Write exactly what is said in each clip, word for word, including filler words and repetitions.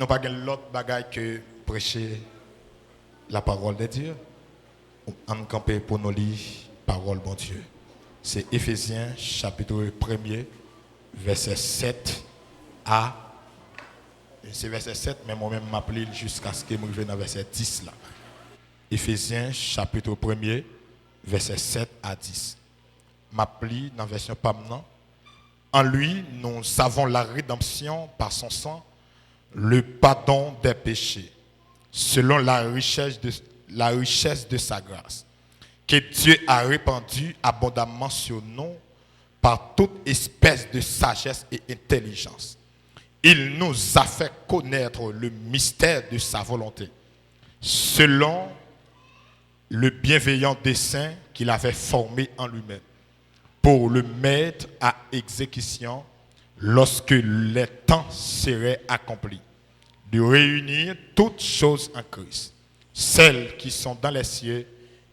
Nou pa gen lòt bagay ke preche la parole de Dieu. Ann kanpe pou nou li pawòl Bondye. Se Efezyen chapit premye, vèsè sèt a, se vèsè sèt, men mwen menm m ap li l jiskaske m rive nan vèsè dis la. Efezyen chapit premye, vèsè sèt a dis. M ap li nan vèsyon pa m nan. En lui, nous avons la rédemption par son sang, le pardon des péchés, selon la richesse de, la richesse de sa grâce, que Dieu a répandue abondamment sur nous par toute espèce de sagesse et intelligence. Il nous a fait connaître le mystère de sa volonté, selon le bienveillant dessein qu'il avait formé en lui-même, pour le mettre à exécution lorsque les temps seraient accomplis, de réunir toutes choses en Christ, celles qui sont dans les cieux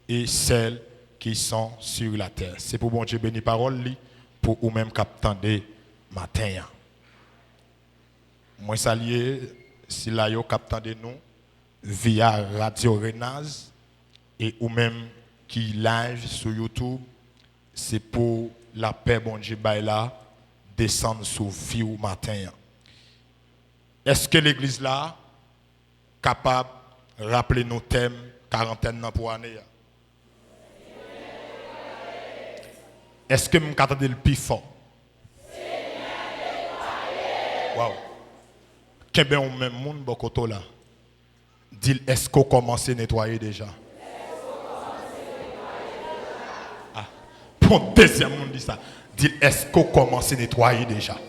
et celles qui sont sur la terre. Se pou Bondye beni pawòl li pou ou menm k ap tande maten an. Mwen salye sila yo k ap tande nou via Radio Renaz, e ou menm ki live sou YouTube, se pou lapè Bondye bay la desann sou vi w maten an. Èske legliz la kapab raple nou tèm karantèn nan pou ane a? Èske m ka tande l pi fò? Waw. Kenbe yon men moun bò kote w la. Di l, èske w kòmanse netwaye deja? Ah, pou yon dezyèm moun di sa. Di l, èske w kòmanse netwaye deja?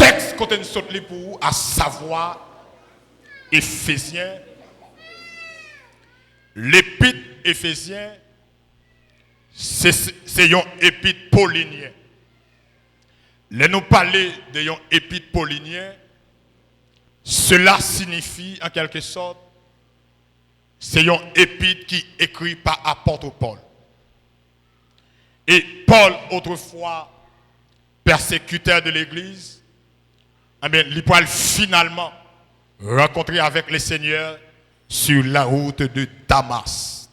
Tèks kote n sot li pou ou, a savwa Efezyen, lepit Efezyen, se, se, se yon epit polinyen. Lè nou pale de yon epit polinyen, cela signifie, en quelque sorte, se yon epit ki ekri pa apòt Pòl. E Pòl, autrefois persécuteur de l'Église, ebyen, li pral finalman rankontre avèk le Seigneur sur la route de Damas.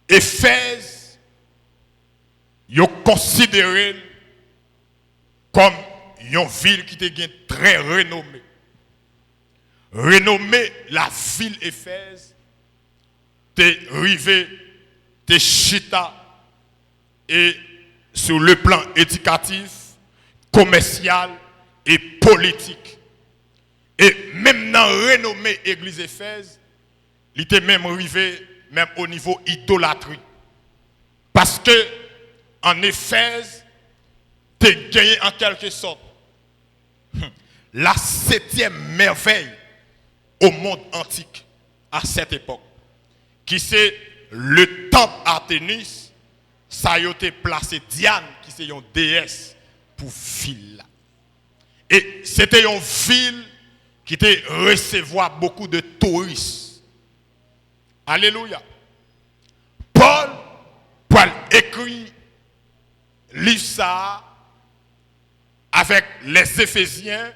Efèz, yo konsidere l kòm yon vil ki te gen trè renome. Renome lavil Efèz te rive, te chita, e sou le plan edikatif, komèsyal e politik. E menm nan renome egliz Efèz, li te menm rive menm o nivo idolatri. Paske an Efèz, te genyen an kèlke sòt la septième merveille au monde antique à cette époque, ki se le temple Artemis, sa yo te plase Diane, ki se yon deyès pou vil la. E se te yon vil ki te resevwa bokou de touris. Alelouya. Pòl pral ekri liv sa a avèk les Éphésien,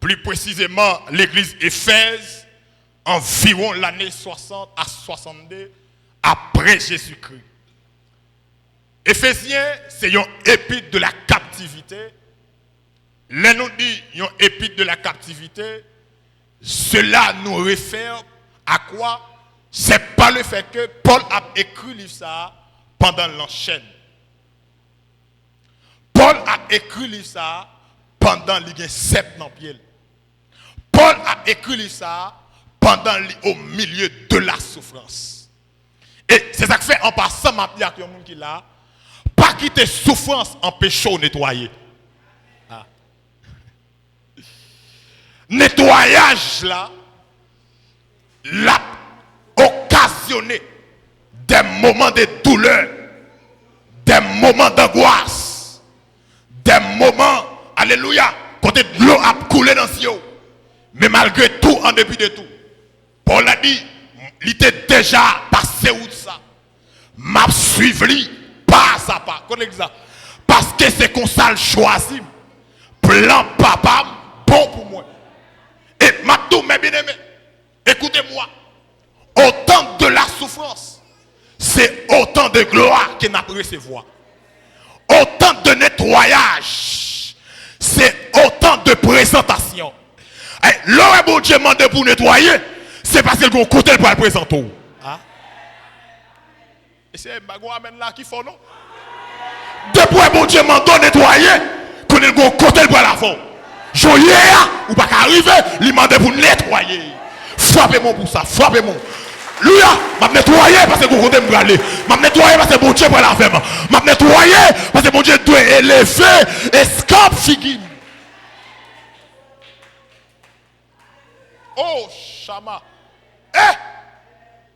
pli presizeman legliz Efèz, anviwon lane swasant a swasannde apre Jezikri. Efezyen se yon epit de la captivité. Lè nou di yon epit de la captivité, cela nous réfère à quoi? C'est pas le fait que Paul ap ekri liv sa a pandan l nan chèn. Pòl ap ekri liv sa a pandan li gen sèp nan pye l. Pòl ap ekri liv sa a pandan li au milieu de la souffrance. E se sa k fè, an pasan, m ap di ak yon moun ki la, pa kite soufrans anpeche w netwaye. Ah. Netwayaj la, l ap okazyone des moments de douleur, des moments d'angoisse, des moments, alelouya, kote dlo ap koule nan zye w. Men malgre tou, an depi de tou, Pòl la di, li te deja pase wout sa. M ap swiv li pa a pa. Kot legliz la? Paske se konsa l chwazi m. Plan papa m bon pou mwen. E m ap di w, mes bien-aimés, écoutez-moi. Autant de la souffrance, c'est autant de gloire que n ap resevwa. Autant de netwayaj, c'est autant de présentation. Lè w wè Bondye mande pou netwaye, se paske l gen yon kote l pral prezante w. Mesye, m pa gen yon amèn la ki fò non. Depi w wè Bondye mande w netwaye, konnen l gen yon kote l pral avè w. Jan w ye a, ou pa ka rive, li mande pou netwaye. Frape men w pou sa, frape men w. Alelouya, m ap netwaye paske gen yon kote m prale. M ap netwaye paske Bondye pral avè m. M ap netwaye paske Bondye dwe eleve eskanp figi m. Oh, chama. Eh!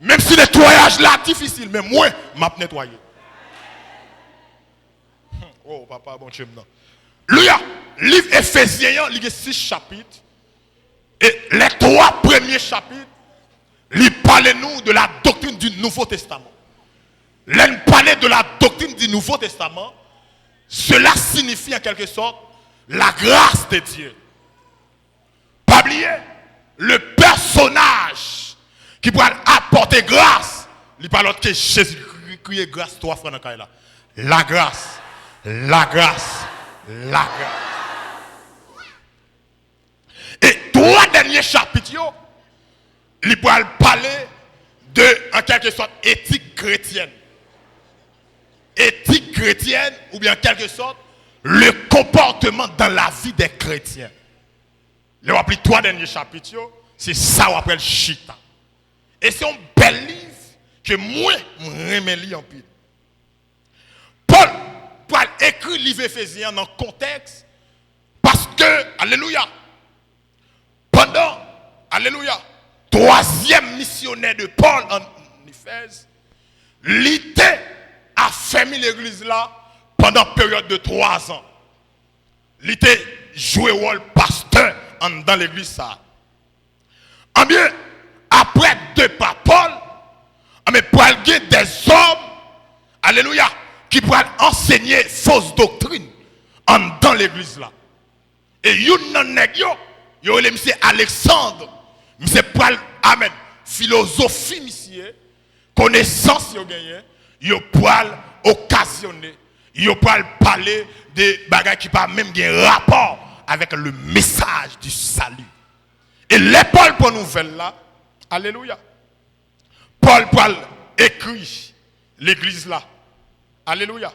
Menm si netwayaj la difisil, men mwen, m ap netwaye. Oh, papa, Bondye m nan. Alelouya! Liv Efezyen an, li gen sis chapit. E lè twa premye chapit, li pale nou de la doctrine du Nouveau Testament. Lè n pale de la doctrine du Nouveau Testament, cela signifie en quelque sorte la grâce de Dieu. Pa bliye, le pèsonaj ki pral apòte gras, li pa lòt ke Jezikri. Kriye gras twa fwa nan kay la. Lagras, lagras, lagras. E twa dènye chapit yo, li pral pale de, an kèlke sòt, etik kretyèn. Etik kretyèn, oubyen an kèlke sòt, le comportement dans la vie des chrétiens. Lè w ap li twa dènye chapit yo, se sa w ap wè l chita. E se yon bèl liv ke mwen, m renmen li anpil. Pòl pral ekri liv Efezyen an nan kontèks, paske, alelouya, pandan, alelouya, twazyèm misyonè de Pòl ann Efèz, li te afèmi legliz la pandan peryòd de twa zan. Li te jwe wòl pastè anndan legliz sa a. Anbyen, aprè depa Pòl, anbyen, pral gen dèzòm, alelouya, ki pral ansenye fos doktrin anndan legliz la. E youn nan nèg yo, yo rele misye Aleksandr. Misye pral, amèn, filozofi misye, konesans yo genyen, yo pral okazyone, yo pral pale de bagay ki pa menm gen rapò avèk le message du salut. E lè Pòl pran nouvèl la, alelouya, Pòl pral ekri legliz la, alelouya,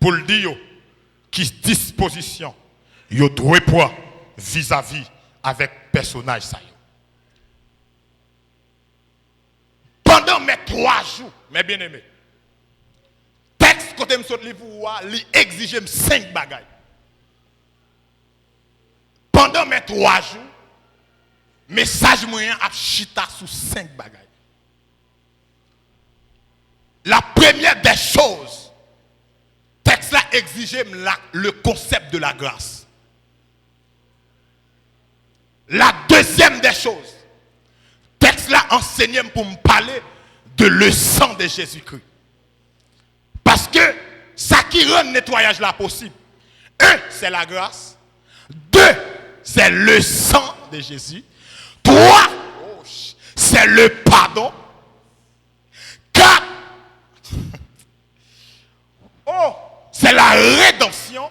pou l di yo ki dispozisyon yo dwe pran vizavi avèk pèsonaj sa yo. Pandan mè twa jou, mes bien-aimés, tèks kote m sot li pou ou a, li egzije m senk bagay. Pandan mè twa jou, mesaj mwen an ap chita sou senk bagay. La première des choses, tèks la egzije m la, le concept de la grâce. La deuxième des choses, tèks la ansenye m pou m pale de le sang de Jésus-Christ. Paske sa ki rann netwayaj la posib, un, c'est la grâce. Deux, c'est le sang de Jésus. Trois, c'est le pardon. Quatre, oh, c'est la rédemption.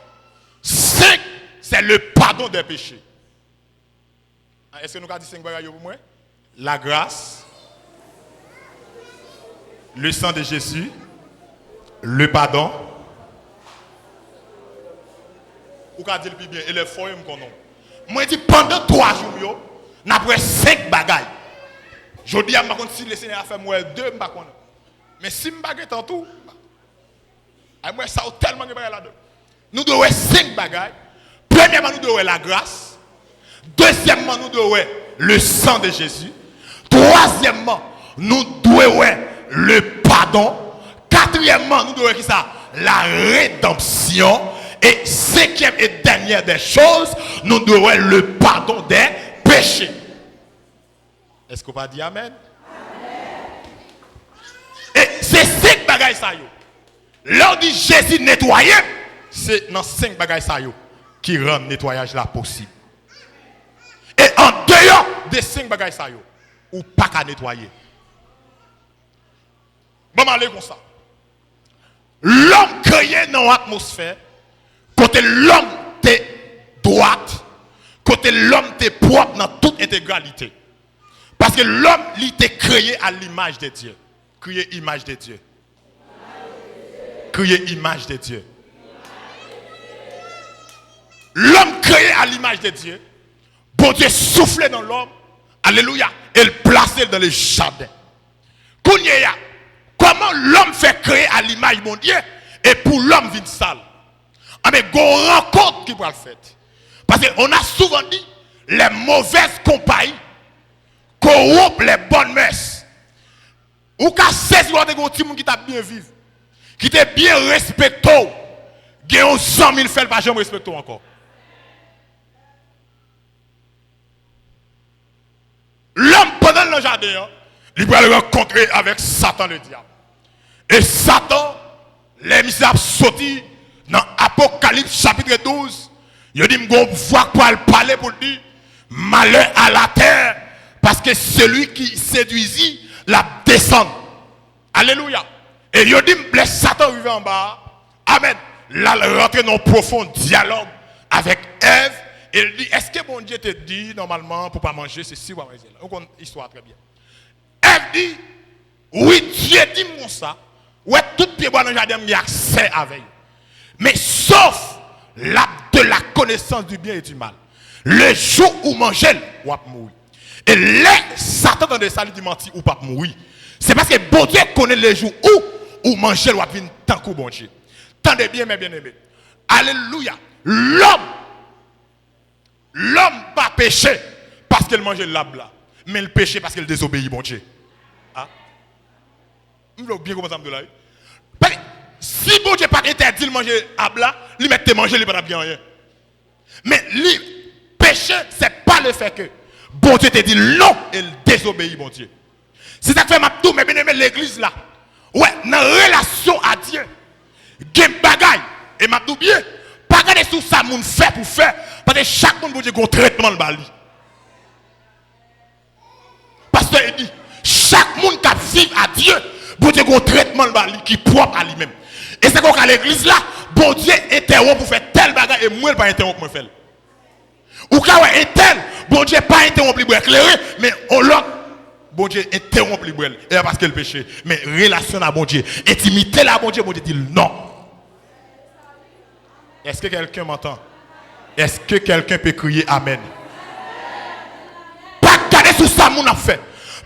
Cinq, c'est le pardon des péchés. Èske nou ka di senk bagay yo pou mwen? La grâce, le sang de Jésus, le pardon. Ou ka di l pi byen, elèv fò yo, m konnen w. Mwen di, pandan twa jou m yo, n ap wè senk bagay. Jodi a, m pa konn si Lesenyè a fè m wè de, m pa konnen. Men si m pa gentan tou, ay, mwen sa yo tèlman gen bagay ladan. Nou dwe wè senk bagay. Premyèman, nou dwe wè lagras. Dezyèmman, nou dwe wè le sang de Jésus. Twazyèmman, nou dwe wè le pardon. Katriyèmman, nou dwe wè kisa? La rédemption. E senkyèm e dènyè des choses, nou dwe wè le pardon des péchés. Èske w pa di amèn? E se senk Sa yo. Lè w di Jezi netwaye m, se nan senk bagay sa yo ki rann netwayaj la posib. E andeyò de senk bagay sa yo, ou pa ka netwaye. Ban m ale konsa. Lòm kreye nan yon atmosfè kote lòm te dwat, kote lòm te pwòp nan tout entegralite. Paske lòm, li te kreye à l'image de Dieu. Kriye imaj de Dye. Kriye imaj de Dye. Lòm kreye à l'image de Dieu. Bondye soufle nan lòm, alelouya, e l plase l dans le jardin. Kounye a, kòman lòm fè kreye à l'image Bondye e pou lòm vin sal? Anben, gon rankont ki pral fèt. Paske on a souvent dit, les mauvaises compagnies corrompent les bonnes mœurs. Ou ka sezi lè w te gen yon timoun ki t ap byen viv, ki te byen respekte w, gen yon zanmi l fè l pa janm respekte w ankò. Lòm, pandan l nan jaden an, li pral rankontre avèk Satan Ledyab. E Satan, lè misye ap soti nan Apokalips chapit douz, yo di m gon vwa k pral pale pou l di, malè a latè, paske seli ki sedwizi l ap desann. Alelouya. E yo di m lè Satan rive anba a, amèn, l al rantre nan yon pwofon dyalòg avèk Èv, e l di, èske Bondye te di nòmalman pou pa manje sesi, pa manje la? Ou konn istwa a trè byen. Èv di, wi, Dye di m konsa, wè tout pyebwa nan jaden an m gen aksè avè yo. Men sof l'arbre de la connaissance du bien et du mal. Le jou ou manje l, w ap mouri. E lè Satan tande sa, li di, manti, ou p ap mouri. Se paske Bondye konnen le jou ou, ou manje l, w ap vin tankou Bondye. Tande byen, mes bien-aimés. Alelouya. Lòm, lòm pa peche paske l manje lab la, men l peche paske l dezobeyi Bondye. A. M vle w byen konprann sa m di w la, wi. Paske si Bondye pa t entèdi l manje ab la, li mèt te manje, li pa t ap gen anyen. Men li peche, c'est pas le fait que Bondye te di l non e l dezobeyi Bondye. Se sa k fè m ap di w, mes bien-aimés, legliz la, wè, nan relasyon a Dye, gen bagay, e m ap di w byen, pa gade sou sa moun fè pou fè, paske chak moun Bondye gon tretman l ba li. Pastè Edi, chak moun k ap viv a Dye, Bondye gon tretman l ba li ki pwòp a li menm. E se konsa legliz la, Bondye entèwonp ou fè tèl bagay e mwen l pa entèwonp mwen fè l. Ou ka wè entèl, Bondye pa entèwonp li bwè kleren, men on lòt, Bondye entèwonp li bwè l. E pa paske l peche, men relasyon l a Bondye, entimite l a Bondye, Bondye di l non. Est-ce que quelqu'un m'entend? Est-ce que quelqu'un peut crier amen? Pa gade sou sa moun ap fè.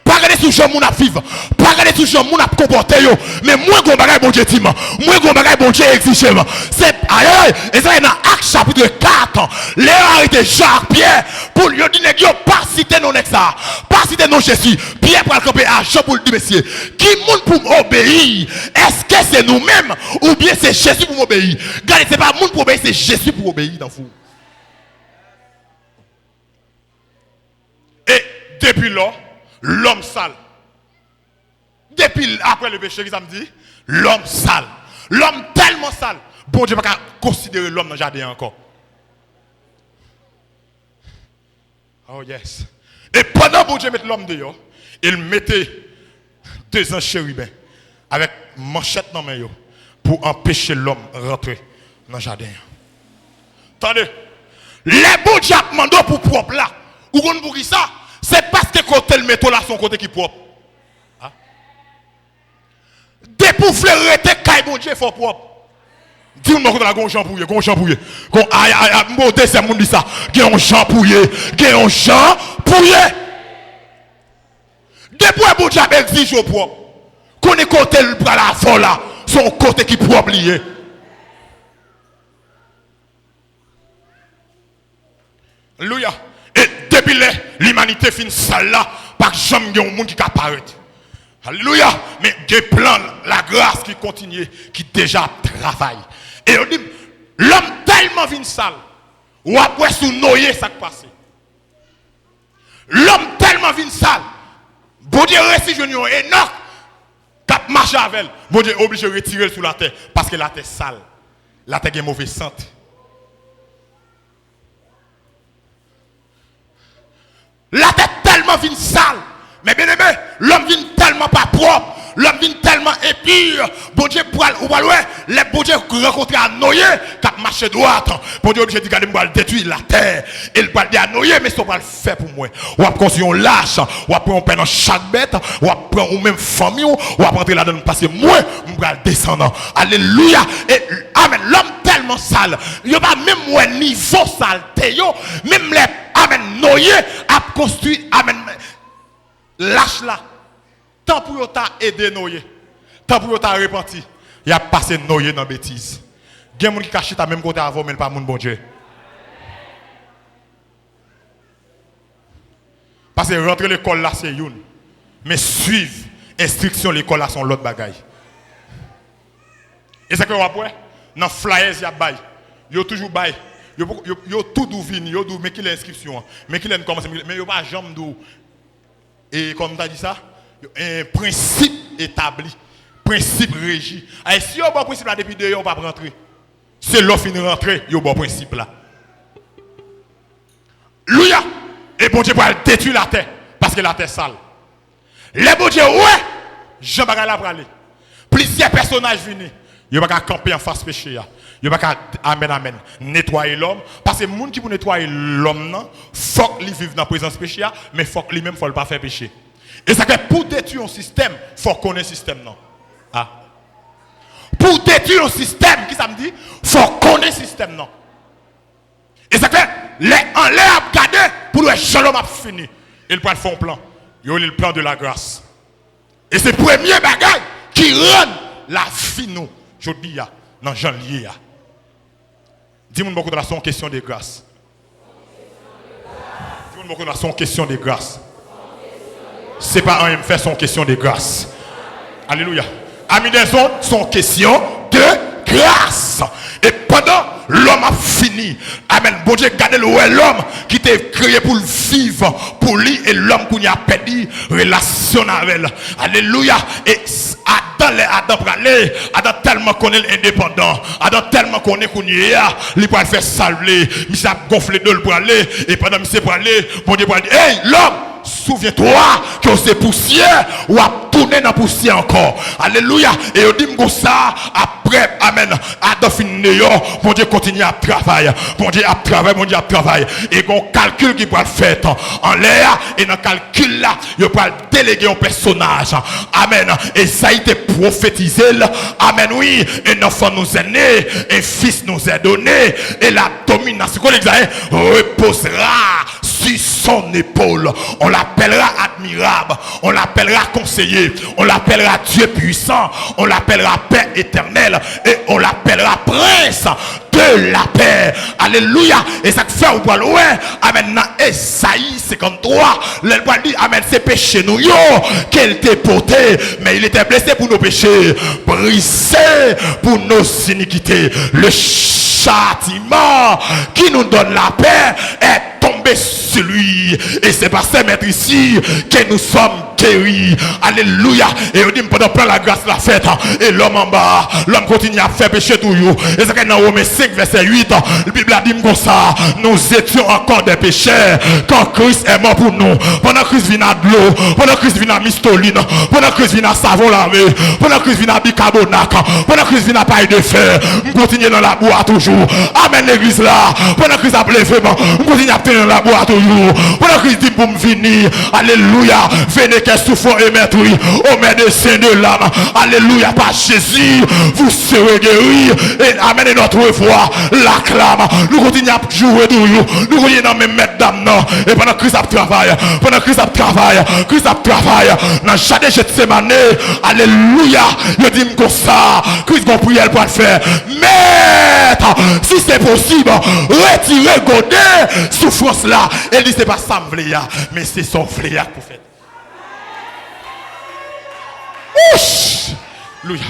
Pa gade sou jan moun ap viv. Pa gade sou jan moun ap konpòte yo. Men mwen gon bagay Bondye di m. Mwen gon bagay Bondye egzije m. Se, ayayay, e sa nan Ak chapit kat. Lè yo arete Jan ak Pyè, pou yo di nèg yo pa site non nèg sa. Pa site non Jezi. Pyè pral kanpe a Jan pou l di, mesye, ki moun pou m obeyi? Èske se nou menm oubyen se Jezi pou m obeyi? Gade, se pa moun pou obeyi, se Jezi pou obeyi nan fou. E depi lò, lòm sal. Depi apre le peche, ki sa m di? Lòm sal. Lòm tèlman sal, Bondye pa ka konsidere lòm nan jaden an ankò. Oh yes. E pandan Bondye met lòm deyò, e l mete de zanj cheriben avèk manchèt nan men yo pou anpeche lòm rantre nan jaden an. Tande, lè Bondye ap mande w pou pwòp la, ou konn poukisa? Se paske kote l mete w la se yon kote ki pwòp. A. Depi w vle rete kay Bondye, fò w pwòp. Di moun bò kote la, gon jan pou ye, gon jan pou ye. Gon, ay, ay, ay, m bon dezyèm moun di sa. Gen yon jan pou ye, gen yon jan pou ye. Depi w wè Bondye ap egzije w pwòp, konnen kote l pral avè w la, se yon kote ki pwòp li ye. Alelouya. E depi lè limanite fin sal la, pa janm gen yon moun ki ka parèt. Alelouya. Men gen plan lagras ki kontinye, ki deja ap travay. E yo di m, lòm tèlman vin sal, w ap wè sou Noye sa k pase. Lòm tèlman vin sal, Bondye resi jwenn yon Enòk k ap mache avè l, Bondye oblije retire l sou latè, paske latè sal. Latè gen move sant. Latè tèlman vin sal. Men byeneme, lòm vin tèlman pa pwòp, lòm vin tèlman enpi, Bondye pral, ou pral wè, lè Bondye rankontre a Noye, k ap mache dwat, Bondye oblije di, gade, m pral detwi latè. E l pral di a Noye, men sa w pral fè pou mwen. W ap konstwi yon lach, w ap pran yon pè nan chak bèt, w ap pran ou menm fanmi w, w ap antre ladan l, paske mwen, m pral desann. Alelouya! E, amèn, lòm tèlman sal, yo pa menm wè nivo salte yo, menm lè, amèn, Noye ap konstwi, amèn, lach la. Tan pou yo ta ede Noye, tan pou yo ta repanti, y ap pase Noye nan betiz. Gen moun ki ka chita menm kote avè w, men l pa moun Bondye. Paske rantre lekòl la se youn, men swiv enstriksyon lekòl la se yon lòt bagay. E sa ke w ap wè nan flyers y ap bay. Yo toujou bay. Yo, poko- yo, yo tou di w vini, yo di w men kilè enskripsyon an, men kilè n kòmanse, men kilè- men yo pa janm di w, e kòm ta di sa, yo- en prensip etabli, prensip reji. Ay, si yo ba w prensip la depi deyò, w p ap rantre. Se lè w fin rantre, yo ba w prensip la. Louya! E Bondye pral detwi latè, paske latè sal. Lè Bondye wè jan bagay la prale, plizyè pèsonaj vini. Yo pa ka kanpe anfas peche a. Yo pa ka, amèn, amèn, netwaye lòm. Paske moun ki pou netwaye lòm nan, fòk li viv nan prezans peche a, men fòk li menm, fò l pa fè peche. E sa fè pou detwi yon sistèm, fò w konnen sistèm nan. A. Pou w detwi yon sistèm, ki sa m di? Fò w konnen sistèm nan. E sa k fè, lè anlè ap gade pou l wè jan lòm ap fini, e l pral fè yon plan. Yo rele l plan de la grâce. E se premye bagay ki rann lavi nou jodi a nan jan l ye a. Di moun bò kote w la, se yon kesyon de gras. Di moun bò kote w la, se yon kesyon de gras. Se pa anyen m fè, se yon kesyon de gras. Alelouya. Ami dèzòd, se yon kesyon de gras. E pandan lòm ap fini, amèn, Bondye gade l, wè lòm ki te kreye pou l viv pou li, e lòm kounye a pèdi relasyon avè l. Alelouya. E s- Adan, lè Adan prale, Adan tèlman konnen l endepandan. Adan tèlman konnen kounye a, li pral fè sa l vle. Misye ap gonfle do l prale. E pandan misye prale, Bondye pral di, ey, lòm, souvyen twa ke w se pousyè, w ap tounen nan pousyè ankò. Alelouya. E yo di m konsa, apre, amèn, Adan fin deyò, Bondye kontinye ap travay. Bondye ap travay, Bondye ap travay. E gon kalkil ki pral fèt anlè a, e nan kalkil la, yo pral delege yon pèsonaj. Amèn. Ezayi te pwofetize l. Amèn, wi. Un enfant nous est né, un fils nous est donné, et la domination, konnen sa ye, reposera sur son épaule. On l'appellera admirable, on l'appellera conseiller, on l'appellera Dieu puissant, on l'appellera Père éternel, et on l'appellera prince de la paix. Alelouya. E sa k fè ou pral wè, amèn, nan Ezayi senkanntwa, lè l pral di, amèn, se peche nou yo ke l te pote, mais il était blessé pour nos péchés, brisé pour nos iniquités. Le châtiment qui nous donne la paix est tombé sur lui. Et c'est par ses meurtrissures que nous sommes guéri. Alelouya. E yo di m pandan plan lagras la fèt, e lòm anba, lòm kontinye ap fè peche toujou. E sa k nan Women senk vèsè uit, Bib la di m konsa, nous étions encore des pécheurs quand Christ est mort pour nous. Pandan Kris vin a dlo, pandan Kris vin a mistolin, pandan Kris vin a savon lavé, pandan Kris vin a bikabonat, pandan Kris vin a pay de fè, m kontinye nan labou a toujou. Amèn, legliz la. Pandan Kris ap leve m, m kontinye ap trennen nan labou a toujou. Pandan Kris di m pou m vini, alelouya, venez qui êtes souffrants et meurtris, au maître des saints de l'âme. Alléluia, par Jésus, vous serez guéris. Et amèn, et notre voix, l'acclame. Nou kontinye ap joure toujou. Nou kontinye nan men mèt dam nan. E pandan Kris ap travay, pandan Kris ap travay, Kris ap travay. Nan jaden Jetsemane, alelouya, yo di m konsa, Kris gon priyè l pral fè. Mèt, si se posib, retire gode soufrans la. E li se pa sa m vle a, men se sa w vle a k pou fèt. Ouch! Alelouya.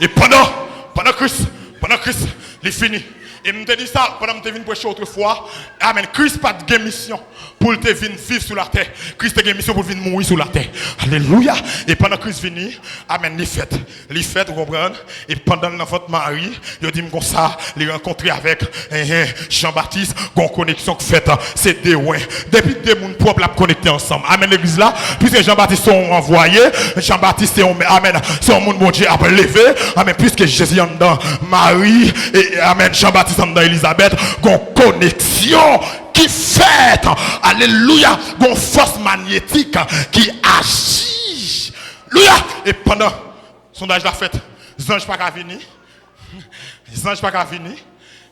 E pandan, pandan Kris, pandan Kris, li fini. E m te di sa pandan m te vin preche otrefwa. Amèn. Kris pa t gen misyon pou l te vin viv sou latè. Kris te gen misyon pou l vin mouri sou latè. Alelouya. E pandan Kris vini, amèn, li fèt. Li fèt, ou konprann? E pandan l nan vant Mari, yo di m konsa, li rankontre avèk, enhen, Jan Batis, gon koneksyon k fèt, se de wen. Depi de moun pwòp l ap konekte ansanm. Amèn, legliz la. Piske Jan Batis se yon anvwaye, Jan Batis se yon, amèn, se yon moun Bondye ap leve. Amèn, piske Jezi anndan Mari, e, amèn, Jan Batis anndan Elizabèt, gon koneksyon ki fèt. Alelouya. Gon fòs manyetik ki aji. Alelouya. E pandan sondaj la fèt, zanj pa ka vini. Zanj pa ka vini.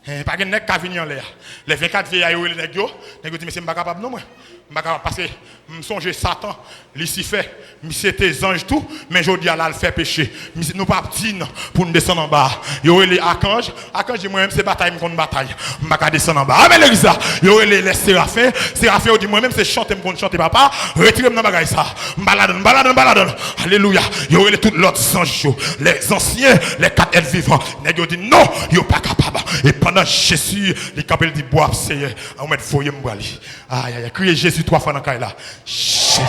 Eh, pa gen nèg ka vini anlè a. Lè vennkat vye a yo rele nèg yo, nèg yo di, "Mesye, m pa kapab non, mwen. M pa kapab, paske m sonje Satan, Lisifè, misye te zanj tou, men jodi a la l fè peche. Misye, nou p ap di n pou n desann anba a." Yo rele akanj. Akanj di, "Mwen menm, se batay m konn batay. M pa ka desann anba a." Amèn, legliz la. Yo rele lè serafen. Serafen yo di, "Mwen menm, se chante m konn chante, papa. Retire m nan bagay sa. M pa ladann, m pa ladann, m pa ladann." Alelouya. Yo rele tout lòt zanj yo, les anciens, les quatre êtres vivants. Nèg yo di, "Non, yo pa kapab." E pandan Jezi, li kanpe, li di, "Bò ap seye, ou mèt voye m prale." Ay, ay, ay. Kriye Jezi twa fwa nan kay la. Jezi.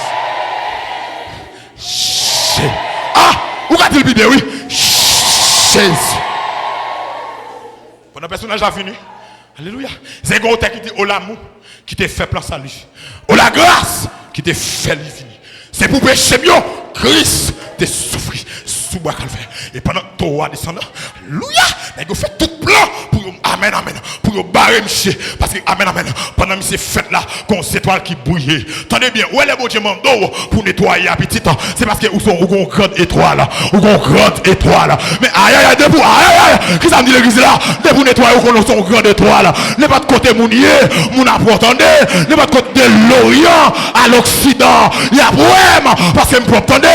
Jezi. Ah! Ou ka di l pi byen, wi. Jezi. Pandan pèsonaj la vini, alelouya, se gen otè ki di, "O lamou ki te fè plan sali, o lagras ki te fè li vini. Se pou peche m yo, Kris te soufri sou bwa Kalvè." E pandan towo a desann, alelouya, nèg yo fè tout plan pou yo, amèn, amèn, pou yo bare misye. Paske, amèn, amèn, pandan misye fèt la, gon zetwal ki briye. Tande byen, ou wè lè Bondye mande w pou netwaye a pitit, se paske ou se, ou gon gran etwal, ou gon gran etwal. Men ayayay, depi w, ayayay, kisa m di legliz la? Depi w netwaye, ou konnen w se yon gran etwal. Nenpòt kote moun ye, moun ap wè w, tande. Nenpòt kote de loryan a loksidan, y ap wè m, paske m pwòp, tande.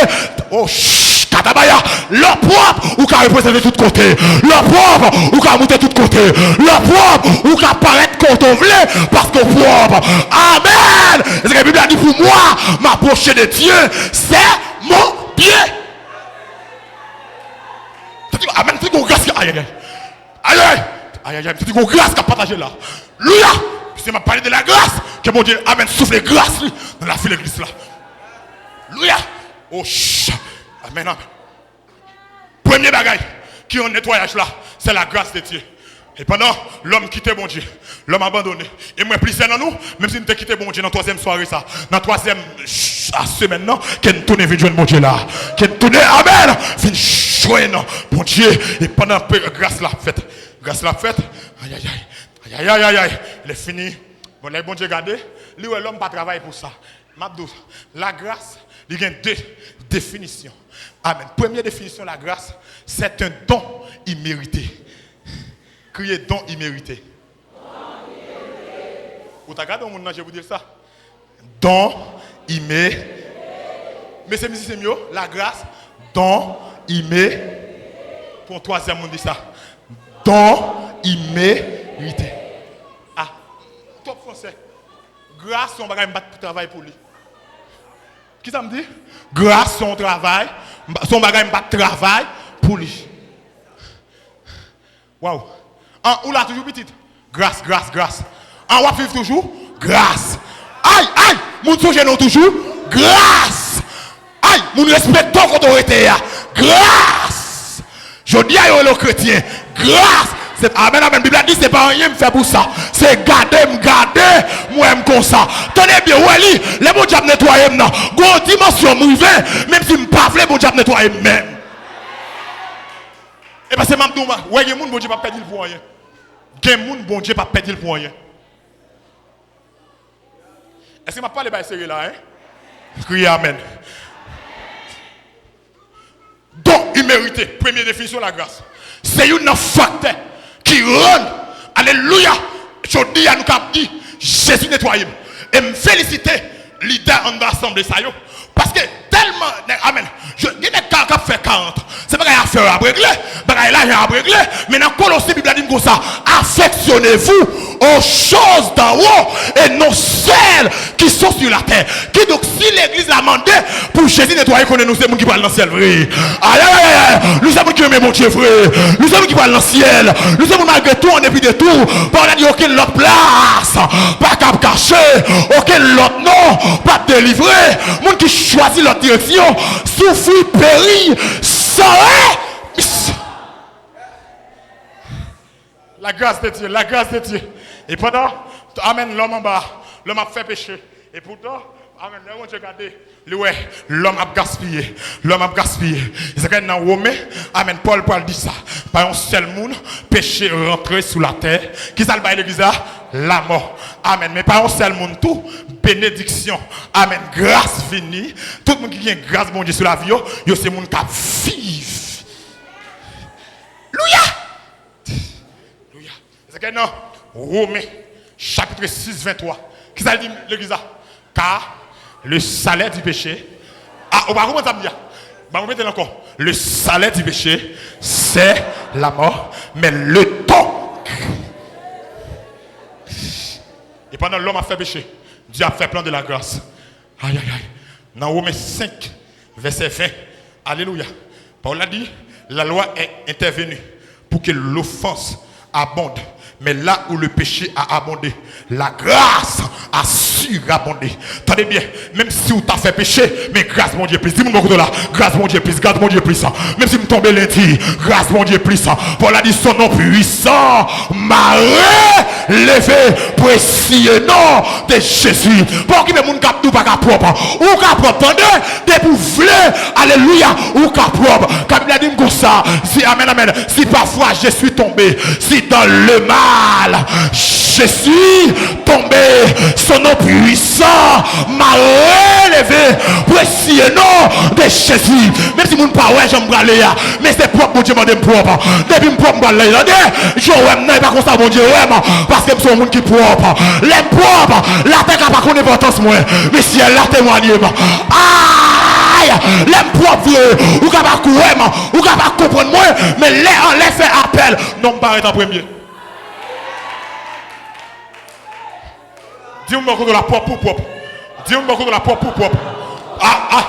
Oh, ch-, katabaya, lè w pwòp, ou ka reprezante tout kote. Lè w pwòp, ou ka moute tout kote. Lè w pwòp, ou ka parèt kote w vle, paske w pwòp. Amèn! Èske Bib la di, "Pour moi, m'approcher de Dieu, c'est mon bien"? Amèn, se gon gras ki, ayayay. Ayayay! Ayayay, m santi gon gras k ap pataje la. Louya! Piske m ap pale de lagras, ke Bondye, amèn, soufle gras li nan lavi legliz la. Louya! Oh, ch-, amèn, amèn. Premye bagay ki yon netwayaj la, se lagras de Dye. E pandan lòm kite Bondye, lòm abandone. E m wè plizyè nan nou, menm si n te kite Bondye nan twazyèm sware sa, nan twazyèm j-, a semèn nan, ke n tounen vin jwenn Bondye la. Ke n tounen, amèn, vin jwenn Bondye. E pandan pe-, gras la ap fèt, gras la ap fèt, ayayay, ayayay, ayayay, lè fini, bon, lè Bondye gade, li wè lòm pa travay pou sa. M ap di w, lagras, li gen de definisyon. Amèn. Premye definisyon lagras, c'est un don immérité. Kriye don imerite. Ou ta gade yon moun nan je pou di l sa. Don ime. Mesye mizisyen m yo, lagras, don ime. Pou yon twazyèm moun di sa. Don imerite. Ah, twòp fransè. Gras se yon bagay m pa t travay pou li. Kisa m di? Gras se yon travay, m pa, se yon bagay m pa t travay pou li. Waw. An, ou la toujou pitit? Gras, gras, gras. An, w ap viv toujou? Gras. Ay, ay, moun sonje non toujou? Gras. Ay, moun respekte w kote w rete a. Gras. Jodi a, yo rele w kretyen. Gras. Se, amèn, amèn. Bib la di, se pa anyen m fè pou sa. Se gade m gade, m wè m konsa. Tande byen, w wè li, lè Bondye ap netwaye m nan, gon dimansyon m rive, menm si m pa vle, Bondye ap netwaye m menm. E paske m ap di w, wè, gen moun Bondye p ap pèdi l pou anyen. Gen moun Bondye p ap pèdi l pou anyen. Èske m ap pale bay serye la, en? Kriye amèn. Don imerite, premye definisyon lagras. Se youn nan faktè ki rann, alelouya, jodi a nou kab di, Jezi netwaye m. E m felisite lidè anndan asanble sa yo. Paske tèlman, nèg, amèn. Je, gen nèg ka, k ap fè karant. Se bagay afè yo ap regle, bagay lajan ap regle. Men nan Kolose, Bib la di n konsa, affectionnez-vous aux choses d'en haut et non celles qui sont sur la terre. Kidonk, si legliz la mande pou Jezi netwaye, konnen nou se moun ki pral nan syèl vre. Ayayayay, nou se moun Ki renmen Bondye vre, nou se moun ki pral nan syèl, nou se moun malgre tou, an depi de tou, pawòl la di okenn lòt plas pa kab kache, okenn lòt non p ap delivre. Moun ki chwazi lòt direksyon soufri, peri, san rè. La grâce de Dieu, la grâce de Dieu. E pandan, amèn, lòm anba, lòm ap fè peche. E poutan, amèn, lè Bondye gade, li wè lòm ap gaspiye, lòm ap gaspiye. Se sa k nan Women, amèn, Pòl pral di sa. Pa yon sèl moun, peche rantre sou latè. Kisa l bay legliz la? Lamò. Amèn. Men pa yon sèl moun tou, benediksyon. Amèn. Gras vini. Tout moun ki gen gras Bondye sou lavi yo, yo se moun k ap viv. Louya! Alelouya. Se ke nan Women, chapit sis, venntwa. Kisa l di legliz la? Car le salaire du péché. Ah, ou pa konprann sa m di a? Ban mwen repete l ankò. Le salaire du péché, c'est la mort, mais le don. E pandan lòm ap fè peche, Dye ap fè plan de la grâce. Ay, ay, ay. Nan Women senk, vèsè ven. Alelouya. Pawòl la di, la loi est intervenue pour que l'offense abonde. Mais là où le péché a abondé, la grâce a surabondé. Tande byen, menm si w ta fè peche, men gras Bondye plis. Di moun bò kote w la, gras Bondye plis, gras Bondye plis. Menm si m tonbe lendi, gras Bondye plis. Pawòl la di, son nom puissant m'a relevé, précieux nom de Jésus. Pa okipe moun k ap di w pa ka pwòp. Ou ka pwòp, tande. Depi w vle, alelouya, ou ka pwòp. Kan Bib la di m konsa, si, amèn, amèn, si parfois je suis tombé, si dans le mal je suis tombé, son nom puissant m'a relevé, précieux nom de Jésus. Menm si moun pa wè jan m prale a, men se pwòp Bondye mande m pwòp. Depi m pwòp, m pral lè, tande. Jan w wè m nan, e pa konsa Bondye wè m, paske m se yon moun ki pwòp. Lè m pwòp, latè ka pa konn enpòtans mwen, men syèl la temwanye m. Ay! Lè m pwòp vre, ou ka pa kwè m, ou ka pa konprann mwen, men lè anlè fè apèl, non m parèt an premye. Di yon bò kote w la, pwòp pou pwòp. Di yon bò kote w la, pwòp pou pwòp. Ah, ah.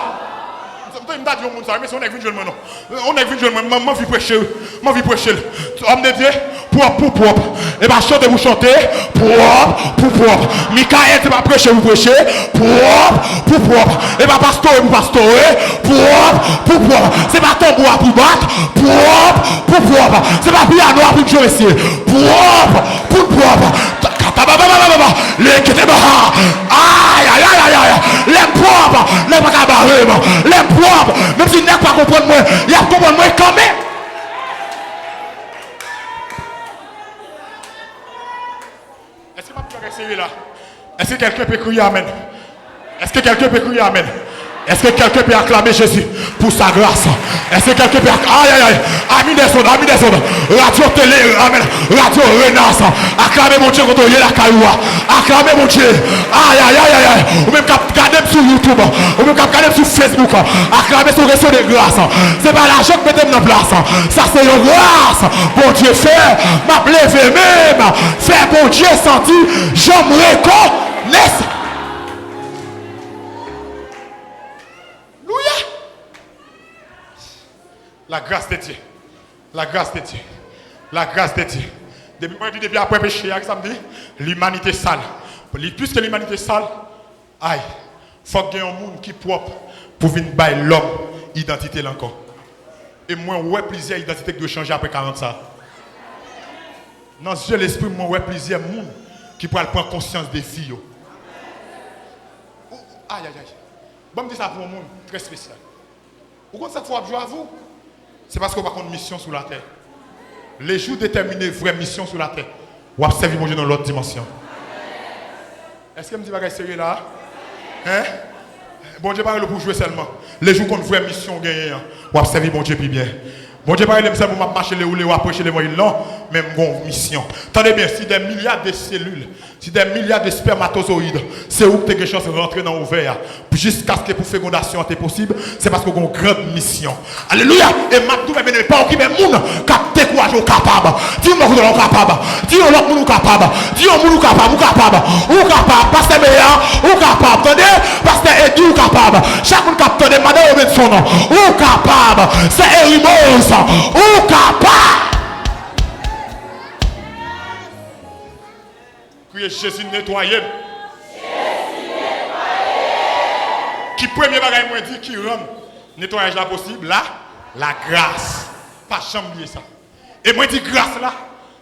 M ta di yon moun sa, men se yon nèg vin jwenn mwen non. Yon nèg vin jwenn mwen, m, m anvi preche, m anvi preche l. Homme de Dieu, pwòp pou pwòp. E pa chante pou chante, pwòp pou pwòp. Mikaèl, se pa preche pou preche, pwòp pou pwòp. E pa pastore pou pastore, pwòp pou pwòp. Se pa tanbou a pou bat, pwòp pou pwòp. Se pa pyano a pou jwe, mesye. Pwòp pou pwòp. Katababababa, leketeba. Ay, ay, ay, ay, ay. Lè m pwòp, nèg pa ka bare m. Lè m pwòp, menm si nèg pa konprann mwen, y ap konprann mwen kanmenm. Èske m ap di bagay serye la? Est-ce que quelqu'un peut crier amen? Est-ce que quelqu'un peut crier amen? Est-ce que quelqu'un peut acclamer Jésus pour sa grâce? Est-ce que quelqu'un peut acclamer? Aïe, aïe, aïe. Ami des ondes, ami des ondes. Radio télé, amen. Radio Renas. Acclamez Bondye kote w ye lakay ou a. Acclamez Bondye. Aïe, aïe, aïe, aïe, aïe. Ou menm k ap gade m sou YouTube, ou menm k ap gade m sou Facebook, acclamez sou rezo de gras. Se pa lajan k mete m nan plas. Sa se yon gras Bondye fè. M ap leve men m. Fè Bondye santi jan m rekonesan. Alelouya. La grâce de Dieu. La grâce de Dieu. La grâce de Dieu. Depi mwen di, depi apre peche a, sa m di, limanite sal. Li, piske limanite sal, ay, fòk gen yon moun ki pwòp pou vin bay lòm idantite l ankò. E mwen wè plizyè idantite ki dwe chanje apre karant sa. Nan zye lespri m, mwen wè plizyè moun ki pral pran konsyans de vi yo. Ou, ay, ay, ay. Ban m di sa pou yon moun trè espesyal. Ou konn sa k fè w ap jwe avè w? Se paske w pa konn misyon sou latè. Le jou w detèmine vrè misyon sou latè, w ap sèvi Bondye nan lòt dimansyon. Èske m di bagay serye la a? Hein? Bondye pa rele w pou w jwe sèlman. Le jou w konn vrè misyon w genyen an, w ap sèvi Bondye pi byen. Bondye pa rele m sèlman pou m ap mache lewo lewo ap preche levanjil, non. Men m gen yon misyon. Tande byen, si des milliards de cellules, si des milliards de spermatozoïdes, se ou ki te gen chans rantre nan ovè a, jiskaske pou fekondasyon an te posib, se paske w gen yon gran misyon. Alelouya! E m ap tou, men pa okipe moun k ap dekouraje w, ou kapab. Di yon lòt moun ou kapab. Di yon lòt moun ou kapab. Di yon moun ou kapab, ou kapab. Ou kapab. Pastè Beya, ou kapab. Tande? Pastè Edi, ou kapab. Chak moun k ap tande, madan Robinson, ou kapab. Sè Erimose, ou kapab. Kriye, Jezi, netwaye m. Ki premye bagay mwen di ki rann netwayaj la posib? La, lagras. Pa janm bliye sa. E mwen di gras la,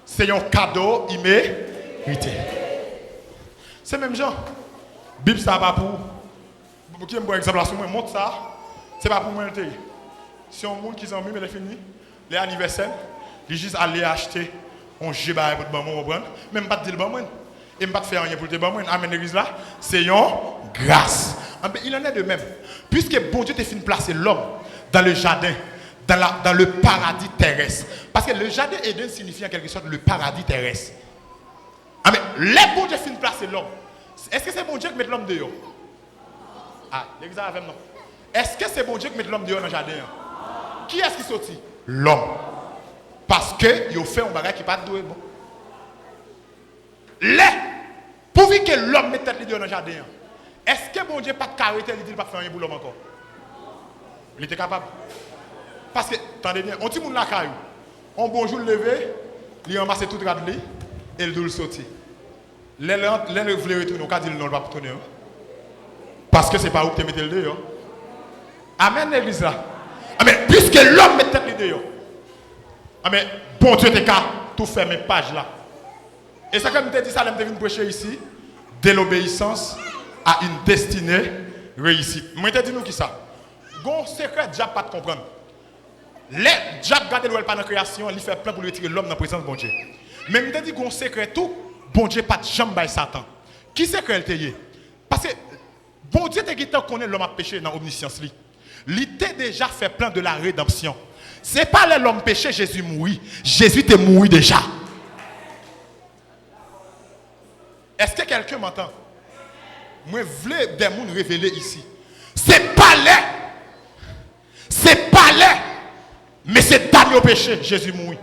se yon kado imerite. Se menm jan. Bib sa pa pou Pou ki m pran egzanp la sou mwen, mont sa, se pa pou mwen l te ye. Se yon moun ki zanmi m, e lè fini, lè anivèsè l, li jis ale achte yon je bagay pou l ban mwen, w konprann? Men m pa t di l ban mwen. E m pa t fè anyen pou l te ban mwen. Amèn, legliz la? Se yon gras. Anben, il en est de même. Puiske Bondye te fin plase lòm dans le jardin, dans la, dans le paradis terrestre. Paske le jardin Eden siyifi an kèlkesòt le paradis terrestre. Amèn. Lè Bondye fin plase lòm, èske se Bondye ki met lòm deyò? A, legliz la avè m non. Èske se Bondye ki met lòm deyò nan jaden an? Kiyès ki soti? Lòm. Paske yo fè yon bagay ki pa t dwe bon. Lè, pouvi ke lòm met tèt li deyò nan jaden an, èske Bondye pa t ka rete, li di l p ap fè anyen pou lòm ankò? Li te kapab. Paske, tande byen, yon timoun lakay ou, yon bon jou l leve, li ranmase tout rad li, e l di w l soti. Lè l, lè l vle retounen, ou ka di l non, l p ap tounen, wi. Paske se pa ou ki te mete l deyò. Amèn, legliz la. Amèn. Piske lòm met tèt li deyò. Amèn. Bondye te ka tou fèmen paj la. E sa ke m te di sa lè m te vin preche isi, de l'obéissance à une destinée réussie. Mwen te di nou kisa? Gon sekrè dyab pa t konprann. Lè dyab gade l wè l pa nan kreyasyon an, li fè plan pou l retire lòm nan prezans Bondye. Men m te di gon sekrè tou, Bondye pa t janm bay Satan. Ki sekrè l te ye? Paske Bondye te gentan konnen lòm ap peche nan omnisyans li. Li te deja fè plan de la redanpsyon. Se pa lè lòm peche, Jezi mouri. Jezi te mouri deja. Èske kèlken m antann? Mwen vle de moun revele isi. Se pa lè, se pa lè mesye dam yo peche, Jezi mouri.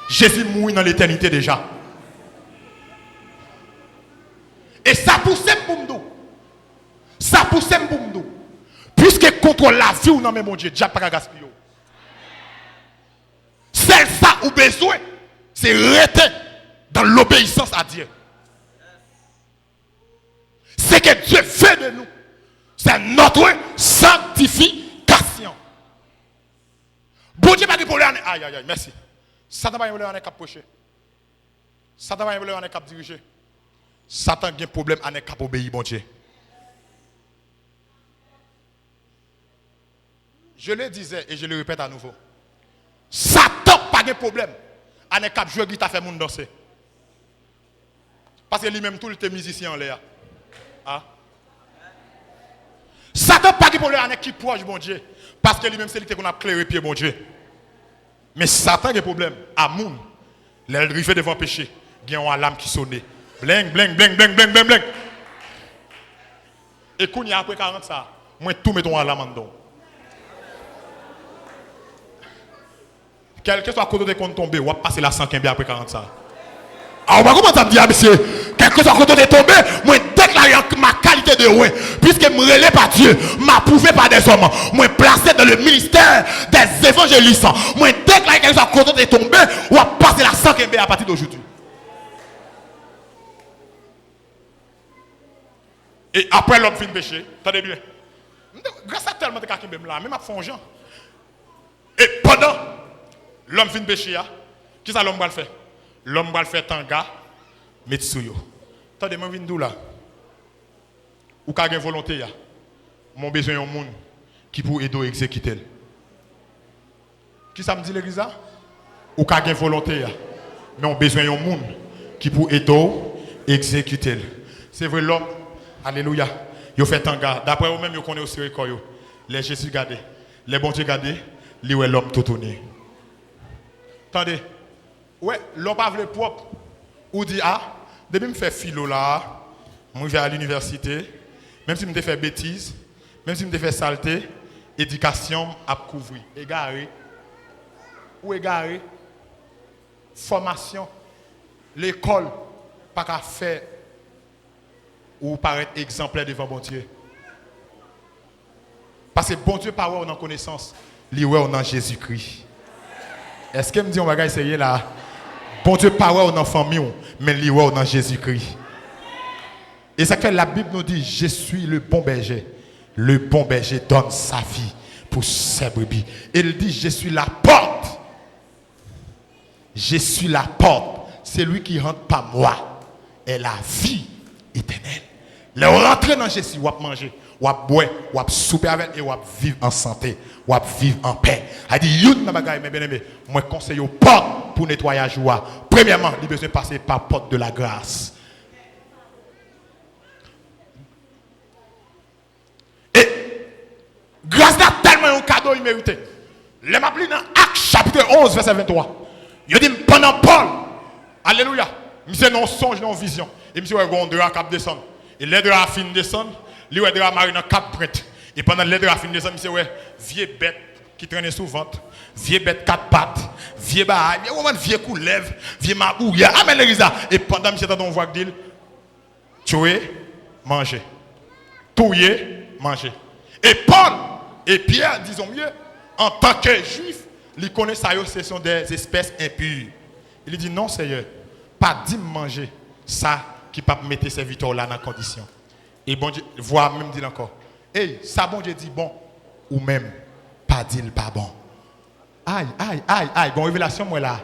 Jezi mouri nan letènite deja. E sa pouse m pou m di w, sa pouse m pou m di w, piske kontwòl lavi w nan men Bondye, dyab pa ka gaspiye w. Sèl sa ou bezwen, se rete dans l'obéissance à Dieu. Ce que Dieu veut de nous, c'est notre sanctification. Bondye pa gen pwoblèm anèk, ay, ay, ay, mèsi. Satan pa gen pwoblèm anèk k ap preche. Satan pa gen pwoblèm anèk k ap dirije. Satan gen pwoblèm anèk k ap obeyi Bondye. Je le disais et je le répète à nouveau. Satan pa gen pwoblèm a nèg k ap jwe gita fè moun danse. Paske li menm tou li te mizisyen anlè a. A. Satan pa gen pwoblèm a nèg ki pwòch Bondye. Paske li menm se li te konn ap klere pye Bondye. Men Satan gen pwoblèm a moun. Lè l rive devan peche, gen yon alam ki sone. Bleng, bleng, bleng, bleng, bleng, bleng, bleng. E kounye a, apre karant sa, mwen tou met yon alam anndan w. Kèlkeswa kote w te konn tonbe, w ap pase la san kenbe apre karant sa. A, ou pa konprann sa m di a, mesye? Kèlkeswa kote w te tonbe, mwen deklare an ma kalite de wen, puiske m rele pa Dye, m apwouve pa dèzòm, mwen plase dans le ministère des évangélistes, mwen deklare kèlkeswa kote w te tonbe, w ap pase la san kenbe apati de jodi. E apre lòm fin peche, tande byen. M te, gras la tèlman te ka kenbe m la, men m ap fè yon jan. E pandan lòm fin peche a, kisa lòm pral fè? Lòm pral fè tanga, met sou yo. Tande, mwen vin di w la. Ou ka gen volonte a, men w bezwen yon moun ki pou ede w egzekite l. Kisa m di legliz la? Ou ka gen volonte a, men w bezwen yon moun ki pou ede w egzekite l. Se vre, lòm, alelouya, yo fè tanga. Daprè yo menm, yo konnen yo sere kò yo. Lè Jezi gade, lè Bondye gade, li wè lòm toutouni. Tande, Ou wè, lè w pa vle pwòp, ou di, a, depi m fè filo la a, m rive a linivèsite, menm si m te fè betiz, menm si m te fè salte, edikasyon m ap kouvri. Egare. Ou egare. Fòmasyon, lekòl pa ka fè ou parèt egzanplè devan Bondye. Paske Bondye pa wè w nan konesans, li wè w nan Jezikri. Èske m di yon bagay serye la? Bondye pa wè w nan fanmi w, men li wè w nan Jezikri. E sa k fè Labib nou di, Je suis le bon berger. Le bon berger donne sa vie pour ses brebis. E l di, Je suis la porte. Je suis la porte. Celui qui rentre par moi est la vie éternelle. Lè w rantre nan Jezi, w ap manje, w ap bwè, w ap soupe avè l e w ap viv an sante, w ap viv an pè. A di, youn nan bagay, men byeneme, mwen konseye w pòt pou netwayaj ou a. Premyèman, li bezwen pase pa pòt de la gras. E gras la tèlman yon kado imerite. Lè m ap li nan Ak chapit onz, vèsè venntwa, yo di m pandan Pòl, alelouya, misye nan yon sonj, nan yon vizyon, e misye wè gen yon dra k ap desann. E lè dra a fin desann, li wè dra a mare nan kat brent. E pandan lè dra a fin desann, misye wè vye bèt ki trennen sou vant, vye bèt kat pat, vye bagay, vye, ou konprann, vye koulèv, vye magouyè. Amèn, legliz la. E pandan misye tande yon vwa k di l, Tchwe, manje. Touye, manje. E Pòl e Pyè, dizon mye, antanke Jwif, li konnen sa yo se son dè espès enpi. Li di, Non, Seyè, pa di m manje sa ki p ap mete sèvitè w la nan kondisyon. E Bondye, vwa a menm di l ankò, Ey, sa Bondye di bon, ou menm, pa di l pa bon. Ay, ay, ay, ay, gon revelasyon m wè la.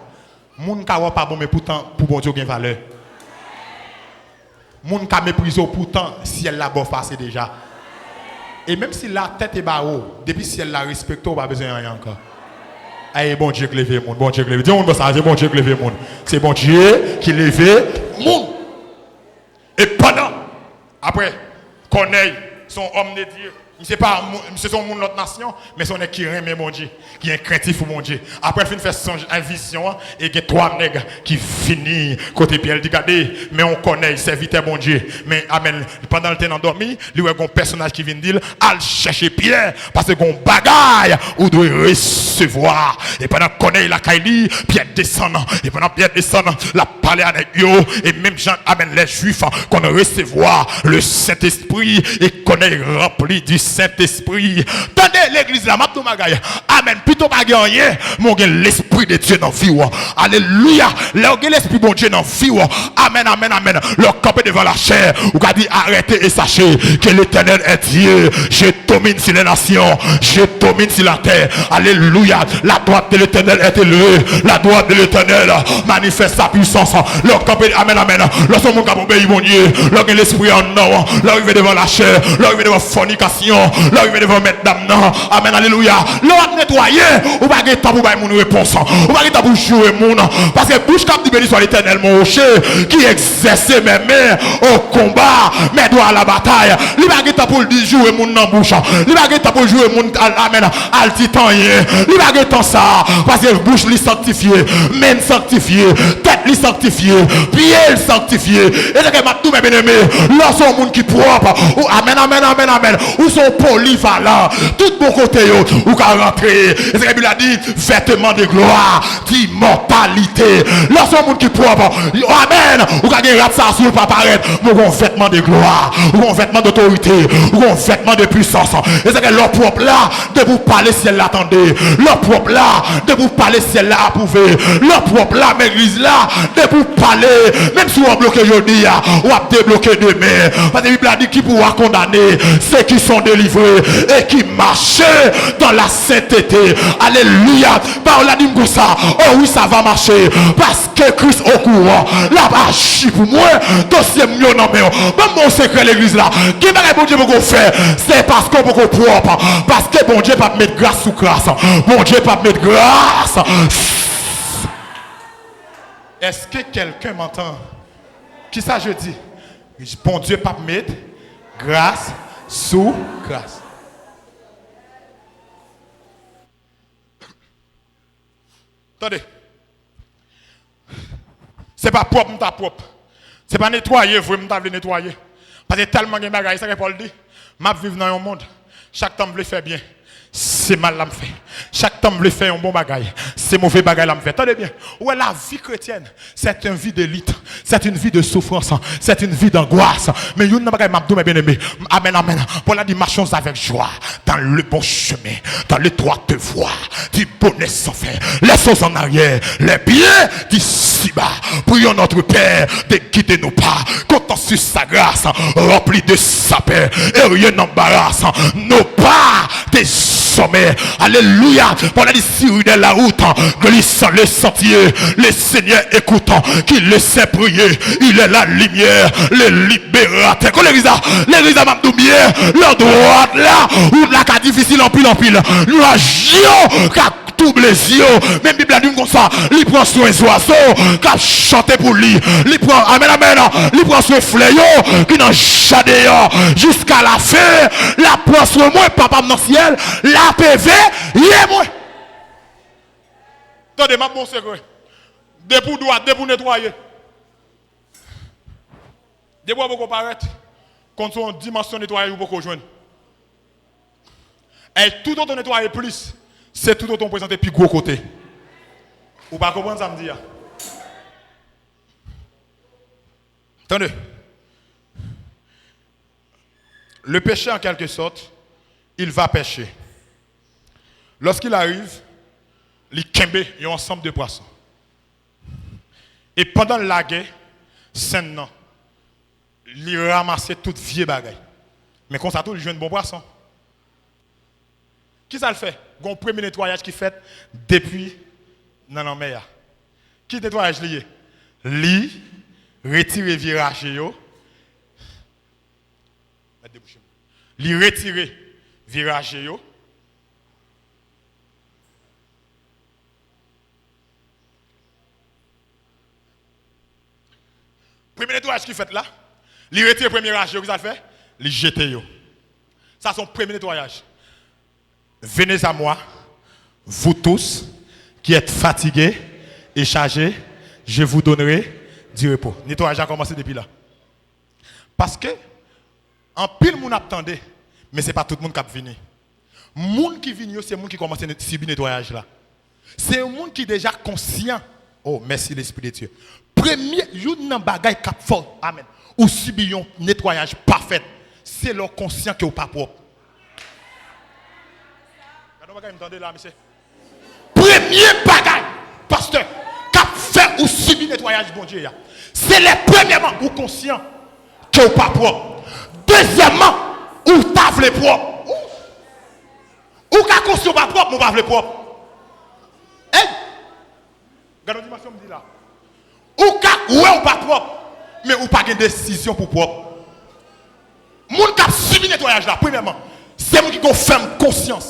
Moun ka wè w pa bon, men poutan pou Bondye w gen valè. Moun ka meprize w, poutan syèl la ba w pase deja. E menm si latè te bare w, depi syèl la respekte w, w pa bezwen anyen ankò. Ay, e Bondye k leve moun, Bondye k leve. Di yon moun sa, se Bondye k leve moun. Se Bondye ki leve moun. E pandan, apre, Kònèy, se yon òm de Dye. Misye pa, misye se yon moun lòt nasyon, men se yon nèg ki renmen Bondye, ki gen krentif pou Bondye. Apre l fin fè sonj, vizyon an, e gen twa nèg ki vini kote Pyè, l di, Gade, men yon Kònèy, sèvitè Bondye. Men, amèn, pandan l te nan dòmi, li wè gon pèsonaj ki vin di l, Al chèche Pyè, paske gon bagay ou dwe resevwa. E pandan Kònèy lakay li, Pyè desann. E pandan Pyè desann, l ap pale a nèg yo. E menm jan, amèn, lè Jwif konn resevwa le Sentespri, e Kònèy ranpli di Sentespri. Tande, legliz la, m ap di w bagay. Amèn. Pito pa gen anyen, men w gen Lespri de Dye nan vi w. Alelouya. Lè w gen Lespri Bondye nan vi w, amèn, amèn, amèn. Lè w kanpe devan lachè, ou ka di, Arrêtez et sachez que l'Éternel est Dieu. Je domine sur les nations. Je domine sur la terre. Alléluia. La droite de l'Éternel est élevée. La droite de l'Éternel manifeste sa puissance. Lè w kanpe, amèn, amèn. Lè w se yon moun k ap obeyi Bondye, lè w gen lespri anndan w, lè w rive devan lachè, lè w rive devan fònikasyon, lè w rive devan mèt dam nan. Amèn, alelouya. Lè w ap netwaye, ou pa gen tan pou bay moun repons. Ou pa gen tan pou joure moun. Paske bouch k ap di, Béni soit l'Éternel, mon rocher, qui exerce mes mains au combat, mes doigts à la bataille. Li pa gen tan pou l di joure moun nan bouch. Li pa gen tan pou l joure moun, al, amèn, al di tanyen. Li pa gen tan sa. Paske bouch li sanktifye, men l sanktifye, tèt li sanktifye, pye l sanktifye. E se ke m ap di w, men byeneme, lè w se yon moun ki pwòp, ou, amèn, amèn, amèn, amèn, ou se yon polivalan. Tout bò kote yo, ou ka rantre. E se ke Bib la di, vêtements de gloire d'immortalité. Lè w se yon moun ki pwòp, amèn, ou ka gen rad sa a sou w pa parèt, men w gen yon vètman de glwa, ou gen yon vètman dotorite, ou gen yon vètman de pwisans. E se ke lè w pwòp la, depi w pale, syèl la tande. Lè w pwòp la, depi w pale, syèl la apwouve. Lè w pwòp la, men legliz la, depi w pale, menm si w bloke jodi a, w ap debloke demen. Paske Bib la di, Qui pourra condamner ceux qui sont délivrés et qui marchent dans la sainteté? Alelouya. Pawòl la di m konsa, oh oui, sa va mache, paske Kris okouran, l ap aji pou mwen, dosye m yo nan men w. Ban m ba w sekrè legliz la, gen bagay Bondye poko fè, se paske w poko pwòp, paske Bondye p ap met gras sou kras, Bondye p ap met gras. Est-ce que quelqu'un m'entend? Kisa je dis? Bondye p ap met gras sou kras. Tande. Te pa pwòp, m ta pwòp. Se pa netwaye vre m ta vle netwaye. Paske tèlman gen bagay, sa ke Pòl di, m ap viv nan yon mond, chak tan m vle fè byen, se mal la m fè. Chak tan m vle fè yon bon bagay, se move bagay la m fè. Tande byen, ou wè lavi kretyèn, c'est une vie de lutte, c'est une vie de souffrance, c'est une vie d'angoisse. Men youn nan bagay m ap di w, mes bien-aimés, amèn, amèn. Pòl la di, marchons avec joie dans le bon chemin, dans l'étroite voie du bonheur sans fin. Laisse aux en arrière les biens d'ici-bas. Prions notre Père de guider nos pas, comptant sur sa grâce, rempli de sa paix, et rien n'embarrasse nos pas désormais. Alléluia. Pòl la di, si rudel la route, glissant le sentier, le Seigneur écoute, qui le sait prier, il est la lumière, le libérateur. Kon legliz la, legliz la, m ap di w byen, lè w dwat la, wout la ka difisil anpil, anpil. Nwaj yo ka touble zye w. Men Bib la di n konsa, li pran swen zwazo k ap chante pou li. Li pran, amèn, amèn, li pran swen flè yo ki nan jaden an. Jiska lafen, l ap pran swen mwen, Papa m nan syèl, l ap eveye mwen. Tande, m ap ba w sekrè. Depi w dwat, depi w netwaye, depi w poko parèt, konn se yon dimansyon netwayaj ou poko jwenn. E toutotan w netwaye plis, se toutotan w prezante pi gwo kote. Ou pa konprann sa m di a? Tande. Le pêcheur, en quelque sorte, il va pêcher. Lorsqu'il arrive, li kenbe yon ansanm de pwason. E pandan l lage senn nan, li ranmase tout vye bagay. Men konsa tou, li jwenn bon pwason. Kisa l fè? Gon premye netwayaj ki fèt depi nan lanmè a. Ki netwayaj li ye? Li retire vye raje yo. Mèt debouche m. Li retire vye raje yo. Premye netwayaj ki fèt la, li retire premye raje yo, kisa l fè? Li jete yo. Sa se yon premye netwayaj. Venez à moi, vous tous qui êtes fatigués et chargés, je vous donnerai du repos. Netwayaj la kòmanse depi la. Paske anpil moun ap tande, men se pa tout moun k ap vini. Moun ki vini yo, se moun ki kòmanse net-, sibi netwayaj la. Se yon moun ki deja konsyan. Oh, mèsi Lespri de Dye. Premye, youn nan bagay k ap fè w, amèn, ou sibi yon netwayaj pa fèt, se lè w konsyan ke w pa pwòp. Gade yon bagay m tande la, mesye. Premye bagay, pastè, k ap fè ou sibi netwayaj Bondye a, se lè, premyèman, ou konsyan ke w pa pwòp. Dezyèmman, ou ta vle pwòp. Ou, ou ka konsyan w pa pwòp, men w pa vle pwòp. Ey! Gade yon dimansyon m di la. Ou ka wè w pa pwòp, men ou pa gen desizyon pou pwòp. Moun k ap sibi netwayaj la, premyèman, se moun ki gon fèm konsyans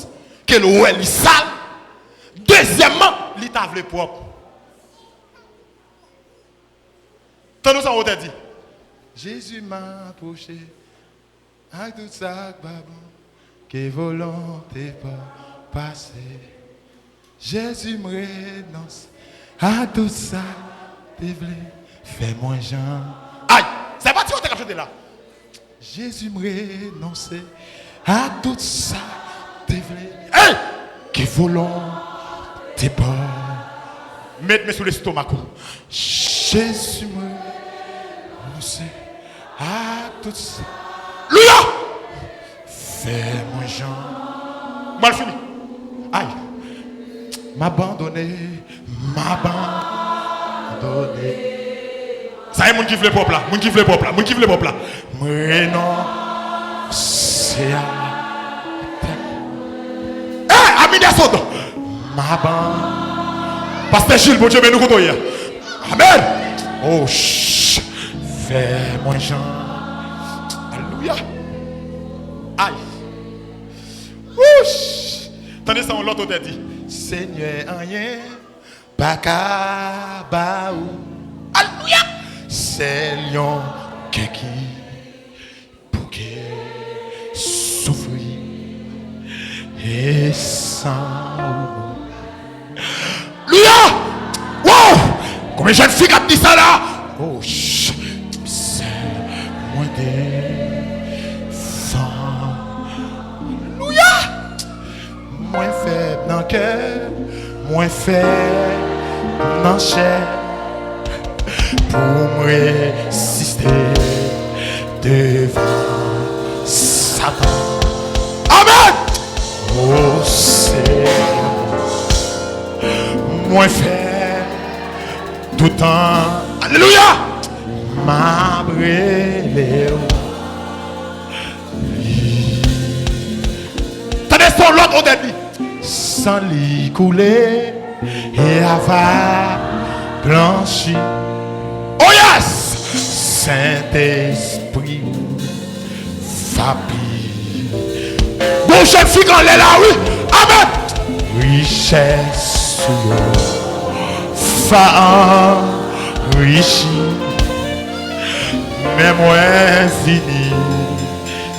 ke l wè li sal. Dezyèmman, li ta vle pwòp. Tande sa otè di. Jezi m apwoche ak tout sa k pa bon, ke volonte pa w pase. Jezi m renonse ak tout sa te vle fè mwen jan. Ay! Se pa ti otè k ap chante la. Jezi m renonse ak tout sa te vle. Ey! Ke volonte pa w. Met men sou lestomak ou. Jezi m renonse ak tout sa. Louya! Fè mwen jan. M al fini. Ay. M abandone. M abandone. Sa e moun ki vle pwòp la. Moun ki vle pwòp la. Moun ki vle pwòp la. M renonse a. Eh, ami descend. M aban-, Pastè Jil, Bondye beni w kote w ye a. Amèn. Oh, ch-, fè mwen jan. Alelouya. Ay. Wouch. Tande sa yon lòt otè di. Senyè, anyen pa ka ba ou. Alelouya. Sèl yon kè ki pou kè soufri e san ou. Alelouya. Wow. Konbyen jèn fi k ap di sa la. Oh, ch-, sè, mwen devan. Alelouya! Mwen fèb nan kè, mwen fèb nan chè, pou m reziste devan Satan. Amèn! O Senyè, mwen fèb toutan. Alelouya! M ap rele w. Tande, se yon lòt odè li. San li koule, e a va blanchi. Oh yes! Sentespri va pi. Bon, jèn fi k anlè la, wi. Amèn. Richès ou yo va anrichi. Men mwen vini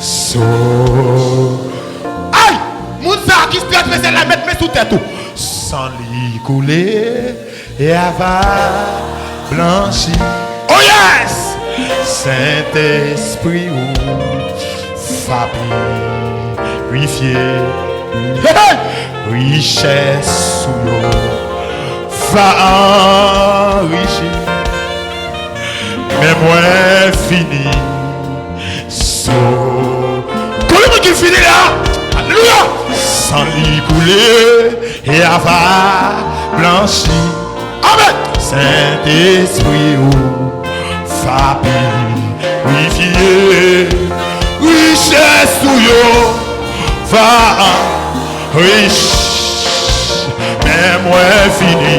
so. Ay! Moun sa a ki transvèsal la, met men sou tèt ou. San li koule, e a va blanchi. Oh yes! Sentespri ou va pirifye. Hey, hey! Richès ou yo va anrichi. Men mwen fini so. Konbyen moun ki fini la? Alelouya! San li koule, e a va blanchi. Amèn! Sentespri ou va pirifye. Richès ou yo va anrichi. Men mwen vini.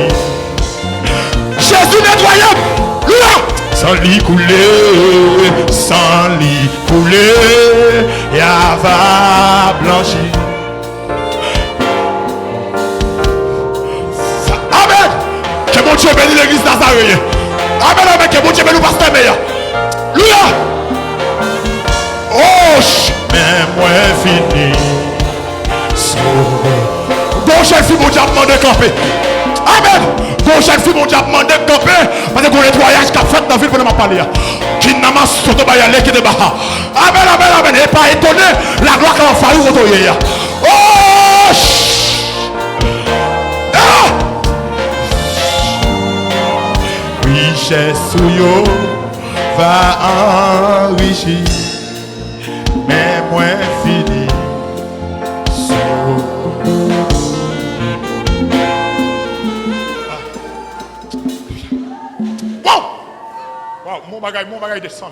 Jezi netwaye m. Louwe. San li koule, san li koule, e a va blanchi. Amèn. Ke Bondye beni legliz Nazareyen. Amèn, amèn. Ke Bondye beni w, pastè Meya. Louwe. Oh, men mwen vini. Gon jèn fi Bondye ap mande kanpe. Amèn. Gon jèn fi Bondye ap mande kanpe. Paske gon netwayaj k ap fèt nan vil pandan m ap pale a. Kinama soto baya leke de baha. Amèn, amèn, amèn. E pa etone, laglwa ka anvayi w kote w ye a. Oh! Ah! Richès ou yo va anrichi. Men mwen vini so. Wow! Wow, mon bagay, mon bagay desann.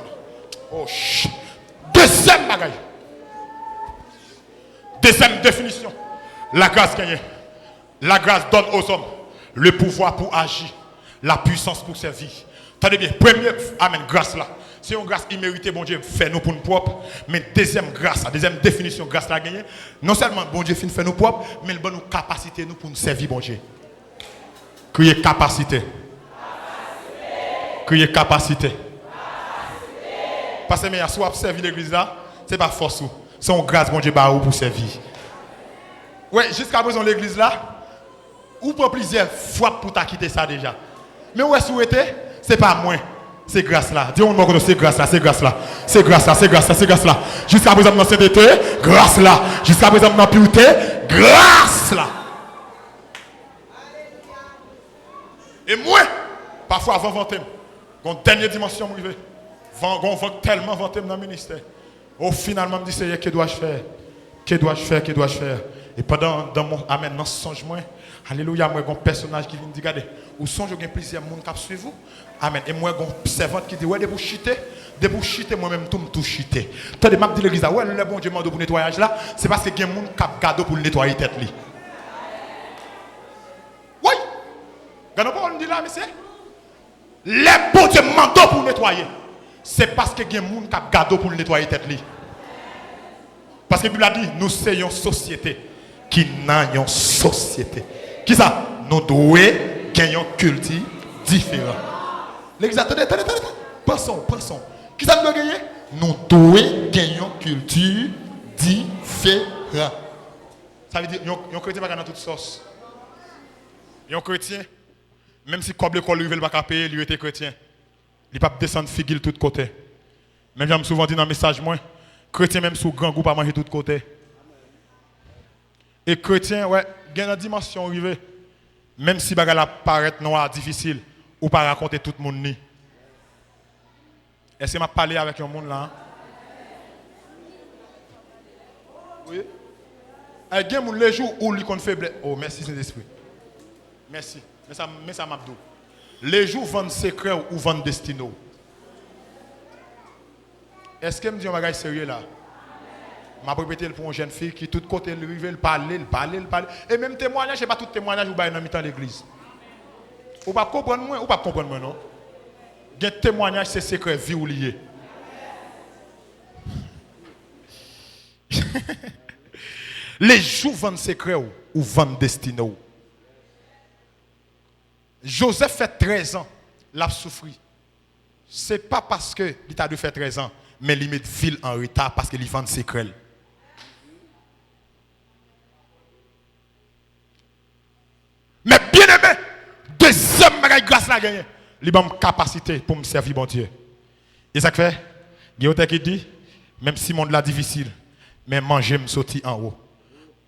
Oh, ch-, dezyèm bagay. Dezyèm definisyon. Lagras genyen. La grâce donne aux hommes le pouvoir pour agir, la puissance pour servir. Tande byen, premye, amèn, gras la. Se yon gras imerite Bondye fè nou pou n pwòp, men dezyèm gras la, dezyèm definisyon gras la genyen, non sèlman Bondye fin fè nou pwòp, men l ban nou kapasite nou pou n sèvi Bondye. Kriye kapasite. Kriye kapasite. Pastè Meya, si w ap sèvi legliz la, se pa fòs ou. Se yon gras Bondye ba ou pou sèvi. Wè, jiskaprezan legliz la, ou pran plizyè frap pou w ta kite sa deja. Men ou wè si w rete, se pa mwen. Se gras la. Di yon moun bò kote w, se gras la, se gras la. Se gras la, se gras la, se gras la. Jiskaprezan m nan sentete, gras la. Jiskaprezan m nan pirte, gras la. E mwen, pafwa van vante m. Gon dènye dimansyon m rive. Van, gon van k tèlman vante m nan ministè. O finalman, m di, Seyè, que dois-je faire? Que dois-je faire? Que dois-je faire? E pandan, dan mon, amèn, nan sonj mwen, alelouya, m wè gon pèsonaj ki vin di, gade, ou sonje w gen plizyè moun k ap swiv ou? Amèn. E m wè gon sèvant ki di, wè, depi w chite, depi w chite, mwen menm tou, m tou chite. Tande, m ap di legliz la, wè, lè Bondye mande w pou netwayaj la, se paske gen moun k ap gade w pou l netwaye tèt li. Woy! Gade yon pawòl m di la, mesye. Lè Bondye mande w pou w netwaye, se paske gen moun k ap gade w pou l netwaye tèt li. Paske Bib la di, nou se yon sosyete ki nan yon sosyete. Kisa? Nou dwe gen yon kilti diferan. Legliz la, tande, tande, tande, tande. Pran san w, pran san w. Kisa nou dwe genyen? Nou dwe gen yon kilti diferan. Sa vle di, yon, yon kretyen pa ka nan tout sòs. Yon kretyen, menm si kòb lekòl li rive, li pa ka peye, li rete kretyen. Li p ap desann figi l tout kote. Menm jan m souvan di nan mesaj mwen, kretyen, menm si w grangou, pa manje tout kote. E kretyen, wè, gen nan dimansyon w rive, menm si bagay la parèt nwa, difisil, ou pa rakonte tout moun li. Èske m ap pale avèk yon moun la? Wi. Ay, gen moun, lejou ou li konn feblès. Oh, mèsi, Sentespri. Mèsi. Men sa, men sa m ap di w. Lejou vann sekrè w, ou vann destine w. Èske m di yon bagay serye la? M ap repete l pou yon jèn fi ki tout kote l rive, l pale, l pale, l pale. E menm temwayaj, se pa tout temwayaj ou bay nan mitan legliz. Ou p ap konprann mwen, ou p ap konprann mwen non. Gen temwayaj, se sekrè vi w li ye. Lejou vann sekrè w, ou vann destine w. Jozèf fè trèz an l ap soufri. Se pa paske li ta dwe fè trèz an, men li met vi l an reta paske li vann sekrè l. Men byeneme, dezyèm bagay gras la genyen, li ban m kapasite pou m sèvi Bondye. E sa k fè, gen otè ki di, menm si mond la difisil, men manje m soti anwo.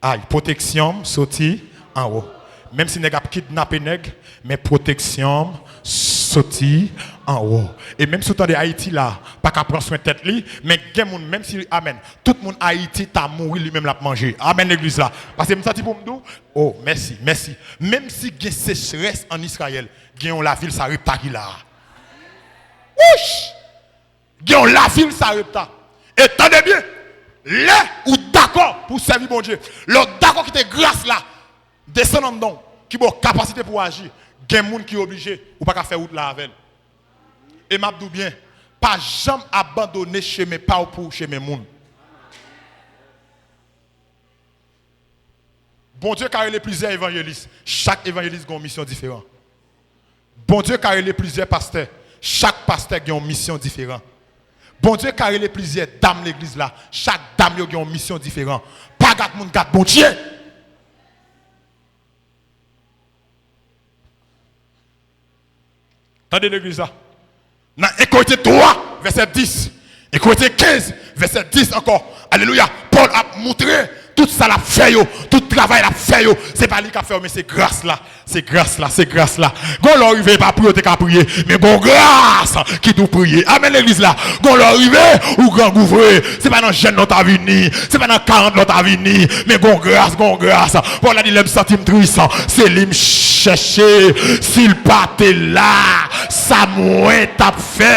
Ay, pwoteksyon m soti anwo. Menm si nèg ap kidnape nèg, men pwoteksyon m soti anwo. E menm si w tande Ayiti la pa ka pran swen tèt li, men gen moun, menm si, amèn, tout moun Ayiti ta mouri, li menm l ap manje. Amèn, legliz la. Paske m santi pou m di w, oh, mèsi, mèsi. Menm si gen sechrès ann Izrayèl, gen yon lavil Sarepta ki la a. Wouch! Gen yon lavil Sarepta. E tande byen, lè ou dakò pou w sèvi Bondye, lè w dakò kite gras la desann anndan w, ki ba w kapasite pou w aji, gen moun ki oblije, ou pa ka fè wout la avè l. E m ap di w byen, pa janm abandone chemen pa w pou chemen moun. Bondye ka rele plizyè evanjelis. Chak evanjelis gen yon misyon diferan. Bondye ka rele plizyè pastè. Chak pastè gen yon misyon diferan. Bondye ka rele plizyè dam legliz la. Chak dam yo gen yon misyon diferan. Pa gad moun, gad Bondye. Tande legliz la. Nan en Korentyen twa, vèsè dis. En Korentyen kenz, vèsè dis ankò. Alelouya. Pòl ap moutre tout sa l ap fè yo, tout travay l ap fè yo, se pa li k ap fè yo, men se gras la. Se gras la, se gras la. Gon lè w rive, e pa priye w te ka priye, men gon gras ki di w priye. Amèn, legliz la. Gon lè w rive, ou grangou vre. Se pa nan jèn non w ta vini, se pa nan karant non w ta vini, men gon gras, gon gras. Pòl la di, lè m santi m tris, se li m chèche. Si l pa te la, sa mwen t ap fè?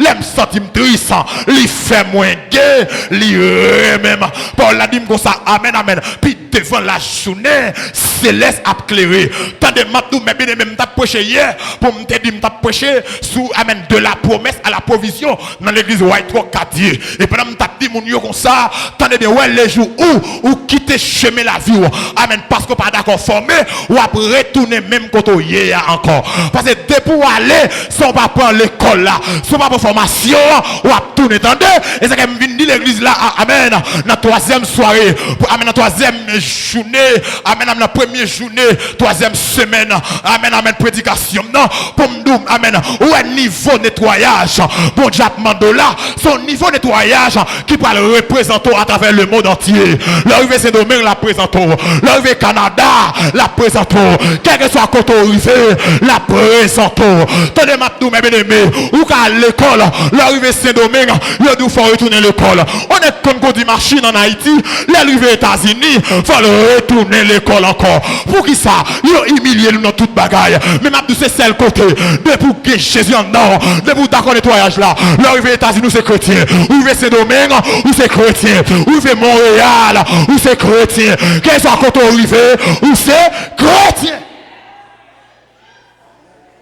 Lè m santi m tris, li fè mwen ge, li renmen m. Pawòl la di m konsa, amèn, amèn. Pi devan lajounen selès ap klere. Tande, m ap di w, men byeneme, m t ap preche yè, pou m te di m t ap preche sou, amèn, de la promesse à la provision nan legliz White Rock Cathie. E pandan m t ap di moun yo konsa, tande byen, wè, lejou ou, ou kite chemen lavi w, amèn, paske w pa dakò fòme, w ap retounen menm kote w ye a ankò. Paske depi w ale, san w pa pran lekòl la, san w pa pran fòmasyon an, w ap tounen, tande. E sa k fè m vin di legliz la, a-, amèn, nan twazyèm sware, pou, amèn, nan twazyèm jounen, amèn, amèn, nan premye jounen twazyèm semèn, amèn, amèn, predikasyon m nan, pou m di w, amèn, ou wè nivo netwayaj Bondye ap mande w la, se yon nivo netwayaj ki pral reprezante w atravè lemonn antye. Lè w rive Sendomeng, l ap prezante w. Lè w rive Kanada, l ap prezante w. Kèlkeswa kote w rive, l ap prezante w. Tande, m ap di w, men byeneme, ou ka al lekòl, lè w rive Sendomeng, yo di w fò w retounen lekòl. On nèg konn kondi machin ann Ayiti, lè l rive Etazini, fò l retounen lekòl ankò. Poukisa? Yo imilye nou nan tout bagay. Men m ap di w, se sèl kote, depi w gen Jezi anndan w, depi w dakò netwayaj la, lè w rive Etazini, ou se kretyen. Ou rive Sendomeng, ou se kretyen. Ou rive Monreyal, ou se kretyen. Kèlkeswa kote w rive, ou se kretyen.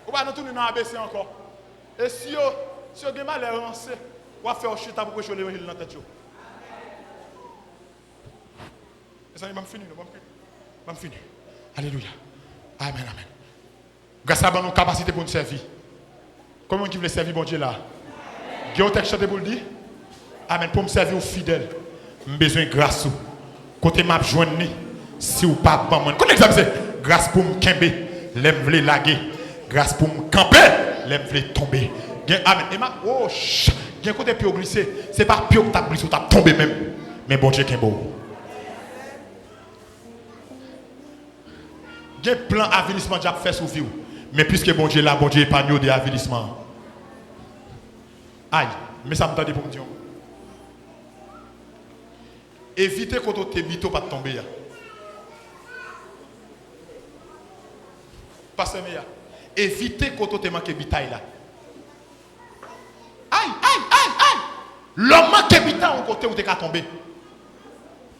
Ou pa nan tounen nan A B C ankò. E si yo, si yo gen malè ranse, w ap fè yo chita pou preche levanjil nan tèt yo. Mezanmi, ban m fini, non, ban m fini. Ban m fini. Alelouya. Amèn, amèn. Gras la ban nou kapasite pou n sèvi. Konbyen moun ki vle sèvi Bondye la? Gen yon tèks chante pou l di? Amèn. Pou m sèvi w fidèl, m bezwen gras ou. Kote m ap jwenn li si w pa ban mwen l? Kote egzanp se? Gras pou m kenbe lè m vle lage. Gras pou m kanpe lè m vle tonbe. Gen, amèn. E m ap, oh, ch-, gen kote pye w glise. Se pa pye w k t ap glise, w t ap tonbe menm. Men Bondye kenbe w. Gen plan avilisman dyab fè sou vi w. Men piske Bondye la, Bondye epanye w de avilisman an. Ay, men sa m tande pou m di w. Evite kote w te bite w pa t tonbe a. Pastè Meya, evite kote w te manke bitay la. Ay, ay, ay, ay! Lè w manke bitay yon kote, ou te ka tonbe.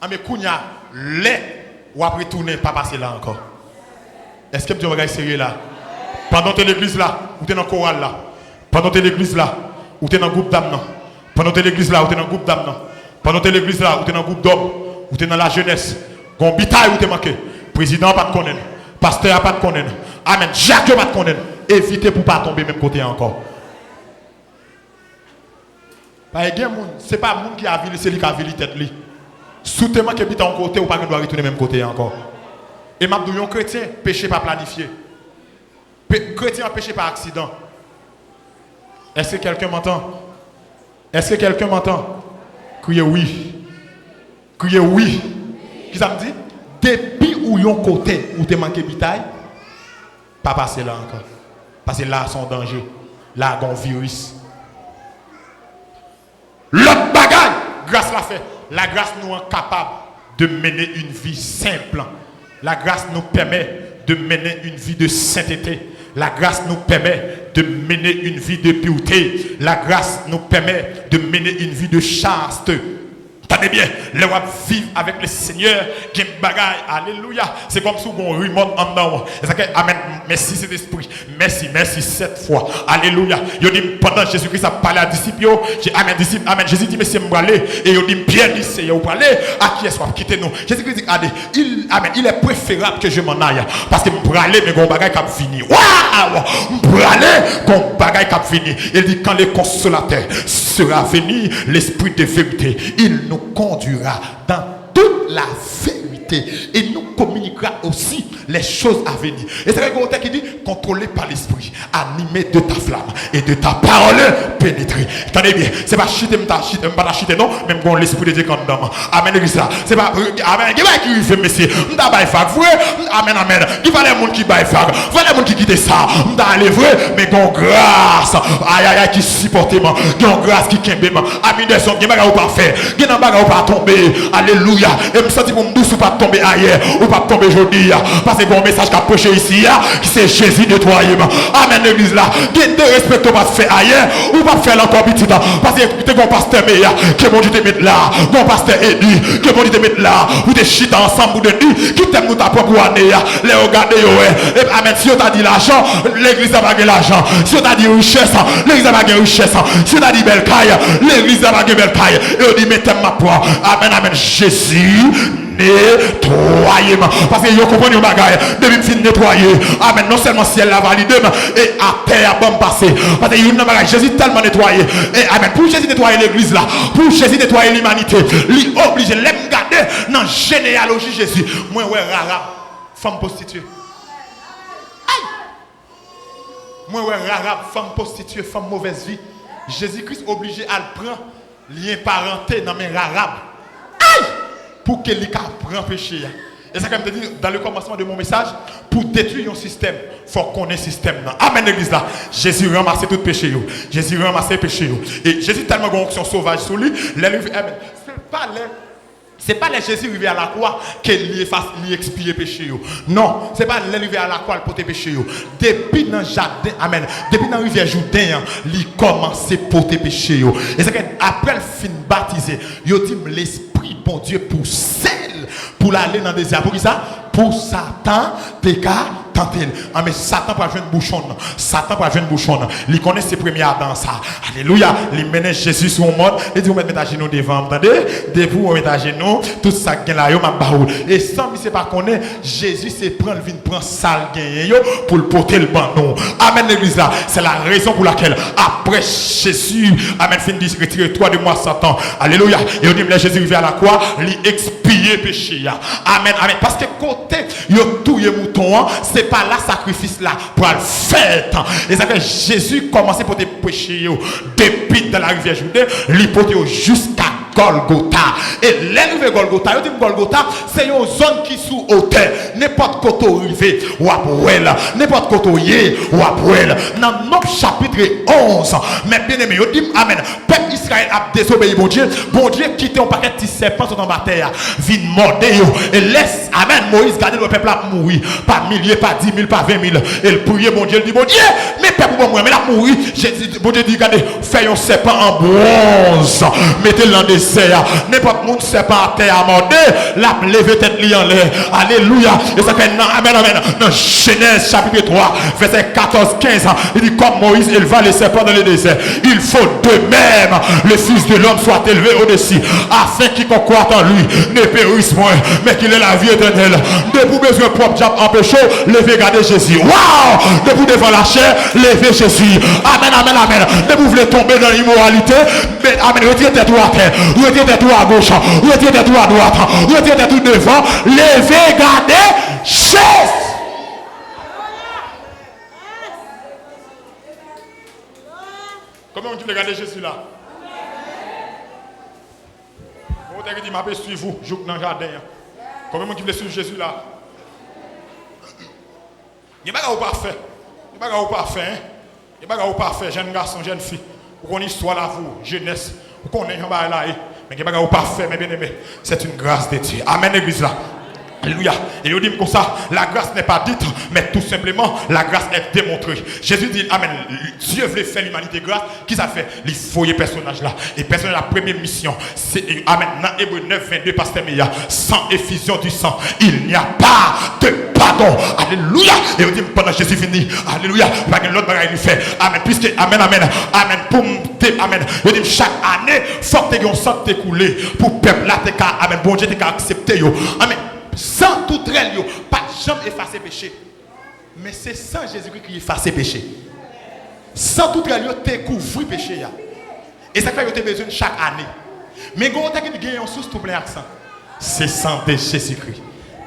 Anben, kounye a, lè w ap retounen, pa pase la ankò. Èske m di yon bagay serye la? Pandan w te legliz la, ou te nan koral la. Pandan w te legliz la, ou te nan gwoup dam nan. Pandan w te legliz la, ou te nan gwoup dam nan. Pandan w te legliz la, ou te nan gwoup dòm. Ou te nan lajenès. Gon bitay ou te manke. Prezidan an pa t konnen l. Pastè a pa t konnen l. Amèn. Dyak yo pa t konnen l. Evite pou w pa tonbe menm kote a ankò. Paske gen moun, se pa moun ki avili, se li k avili tèt li. Si w te manke biten yon kote, ou pa gen dwa retounen menm kote a ankò. E m ap di w, yon kretyen, peche pa planifye. Pe-, kretyen an peche pa aksidan. Est-ce que quelqu'un m'entend? Est-ce que quelqu'un m'entend? Kriye wi. Kriye wi. Kisa m di? Depi ou yon kote ou te manke bitay, pa pase la ankò. Paske la se yon danje. La gen yon viris. Lòt bagay gras la fè. Lagras nou an kapab de mennen yon vi senp. Lagras nou pèmèt de mennen yon vi de sentete. Lagras nou pèmèt de mennen yon vi de purte. Lagras nou pèmèt de mennen yon vi de chaste. Tande byen, lè w ap viv avèk le Senyè, gen bagay, alelouya, se kòmsi w gen yon rimòt anndan w. E sa ke, amèn, mèsi Sentespri, mèsi, mèsi sèt fwa, alelouya. Yo di m, pandan Jezikri ap pale a disip yo, je-, amèn, disip, amèn, Jezi di, mesye, m prale. E yo di m, Pyè di, Seyè, ou prale? A kiyès w ap kite nou? Jezikri di, gade, il, amèn, il est préférable que je m'en aille. Paske m prale, men gen yon bagay k ap vini. Waw! M prale, gen yon bagay k ap vini. E l di, quand le Consolateur sera venu, l'Esprit de vérité, il nous conduira dans toute la vérité et nous communiquera aussi les choses à venir. E sa gen yon tèks ki di, contrôlé par l'Esprit, animé de ta flamme et de ta parole pénétré. Tande byen, se pa chite m ta chite, m pa ta chite non, men m gen Lespri de Dye k anndan m. Amèn, legliz la. Se pa, amèn, gen bagay ki rive m, mesye. M ta bay vag vre. Amèn, amèn. Gen valè moun ki bay vag, valè moun ki kite sa. M ta ale vre, men gen yon gras, ayayay, ki sipòte m. Gen yon gras ki kenbe m. Ami de son, gen bagay ou pa fè. Gen nan bagay ou pa tonbe. Alelouya. E m santi pou m di w, si w pa t tonbe ayè, ou p ap tonbe jodi a. Paske gen yon mesaj k ap preche isi a, ki se Jezi netwaye m. Amèn, legliz la. Gen derespekte w pa t fè ayè, ou p ap fè l ankò pitit. Paske te gen yon pastè Meya, ke Bondye te met la. Gen yon pastè Edi, ke Bondye te met la. Pou te chita ansanm pou te di, ki tèm nou ta pran pou ane a. Lè yo gade, yo wè. E, amèn. Si yo ta di lajan, legliz la pa gen lajan. Si yo ta di richès, legliz la pa gen richès. Si yo ta di bèl kay, legliz la pa gen bèl kay. E yo di, men tèm m ap pran. Amèn, amèn. Jezi netwaye m. Paske yo konprann yon bagay. Depi m fin netwaye, amèn, non sèlman syèl la valide m, e atè a ban m pase. Paske youn nan bagay, Jezi tèlman netwaye. E, amèn, pou Jezi netwaye legliz la, pou Jezi netwaye limanite, li oblije. Lè m gade nan jeneyaloji Jezi, mwen wè Rahab, fanm pwostitye. Ay! Mwen wè Rahab, fanm pwostitye, fanm movèz vi. Jezi Kris oblije al pran lyen parante nan men Rahab. Ay! Pou ke li ka pran peche a. E sa ke m te di, dans le commencement de mon message, pou detwi yon sistèm, fò w konnen sistèm nan. Amèn, legliz la. Jezi ranmase tout peche yo. Jezi ranmase peche yo. E Jezi tèlman gen yon onksyon sovaj sou li, lè li, amèn. Se pa lè Se pa lè Jezi rive a lakwa ke li efase, li ekspye peche yo. Non, se pa lè li rive a lakwa l pote peche yo. Depi nan jaden, amèn, depi nan rivyè Jouden an, li kòmanse pote peche yo. E sa ke, apre l fin batize, yo di m Lespri Bondye pouse l pou l ale nan dezè a. Poukisa? Pou Satan te ka tante l. Anben, Satan pral jwenn bouchon l. Satan pral jwenn bouchon l. Li konnen se premye Adan sa. Alelouya. Li mennen Jezi sou yon mòn. Li di, ou mèt met ajenou devan m, tande. Depi ou met ajenou, tout sa k gen la yo, m ap ba ou. E san misye pa konnen, Jezi se pran l vin pran sa l genyen yo pou l pote l ban nou. Amèn, legliz la. Se la rezon pou lakèl, apre Jezi, amèn, fin di, retire twa demwa Satan. Alelouya. E yo di m, lè Jezi rive a lakwa, li ekspi touye peche a. Amèn, amèn. Paske kote yo touye mouton an, se pa la sakrifis la pral fèt. E sa fè Jezi kòmanse pote peche yo depi dan larivyè Jouden, li pote yo jiska Gòlgota. E lè l rive Gòlgota, yo di m Gòlgota, se yon zòn ki sou otè. Nenpòt kote w rive, w ap wè l. Nenpòt kote w ye, w ap wè l. Nan Nonb chapit onz, men byeneme, yo di m, amèn. Pèp Izrayèl ap dezobeyi Bondye. Bondye kite yon pakèt ti sèpan sot anba tè a vin mòde yo. E lè, amèn, Moyiz gade l wè pèp la ap mouri pa milye, pa dimil, pa venmil. E l priye Bondye, l di, Bondye, men pèp ou ban mwen, men l ap mouri. Jezi, Bondye di, gade, fè yon sèpan an bwonz, mete l nan dezè a. Nenpòt moun sèpan a tè a mòde, l ap leve tèt li anlè. Alelouya. E sa fè nan, amèn, amèn. Nan Genèse chapitre trois, verset quatorze, quinze, il dit, comme Moïse éleva le serpent dans le désert, il faut de même le Fils de l'homme soit élevé au-dessus, afin quiconque croit en lui ne périsse point, mais qu'il ait la vie éternelle. Depi w bezwen pwòp dyab anpeche w, leve gade Jezi. Waw! Depi w devan lachè, leve Jezi. Amèn, amèn, amèn. Depi w vle tonbe nan imoralite, men, amèn, retire tèt ou atè. Retire tèt ou agoch. Retire tèt ou adwat. Retire tèt ou devan. Leve gade Jezi. Konbyen moun ki vle gade Jezi la? Gon otè ki di, "M ape swiv ou jouk nan jaden an." Konbyen moun ki vle swiv Jezi la? Gen bagay ou pa fè. Gen bagay ou pa fè, en. Gen bagay ou pa fè, jèn gason, jèn fi. Ou konn istwa lavi w, jenès. Ou konnen jan bagay la ye. Men gen bagay ou pa fè, men byeneme, c'est une grâce de Dieu. Amèn, legliz la. Alelouya. E yo di m konsa, la grâce n'est pas dite, mais tout simplement, la grâce est démontrée. Jezi di, amèn, Dye vle fè limanite gras, kisa l fè? Li voye pèsonaj la. E pèsonaj la, premye misyon, se, amèn, nan Ebre nèf vennde, pastè Meya, sans effusion du sang, il n'y a pas de pardon. Alelouya. E yo di m, pandan Jezi vini, alelouya, pa gen lòt bagay li fè. Amèn. Piske, amèn, amèn, amèn, pou m te, amèn. Yo di m, chak ane, fòk te gen yon san ki te koule pou pèp la te ka, amèn, Bondye te ka aksepte yo. Amèn. San toutrèl yo pa t janm efase peche. Men se san Jezikri ki efase peche. San toutrèl yo te kouvri peche a. E sa k fè yo te bezwen l chak ane. Men gen yon tèks ki di gen yon sous tou plen ak san. Se san de Jezikri.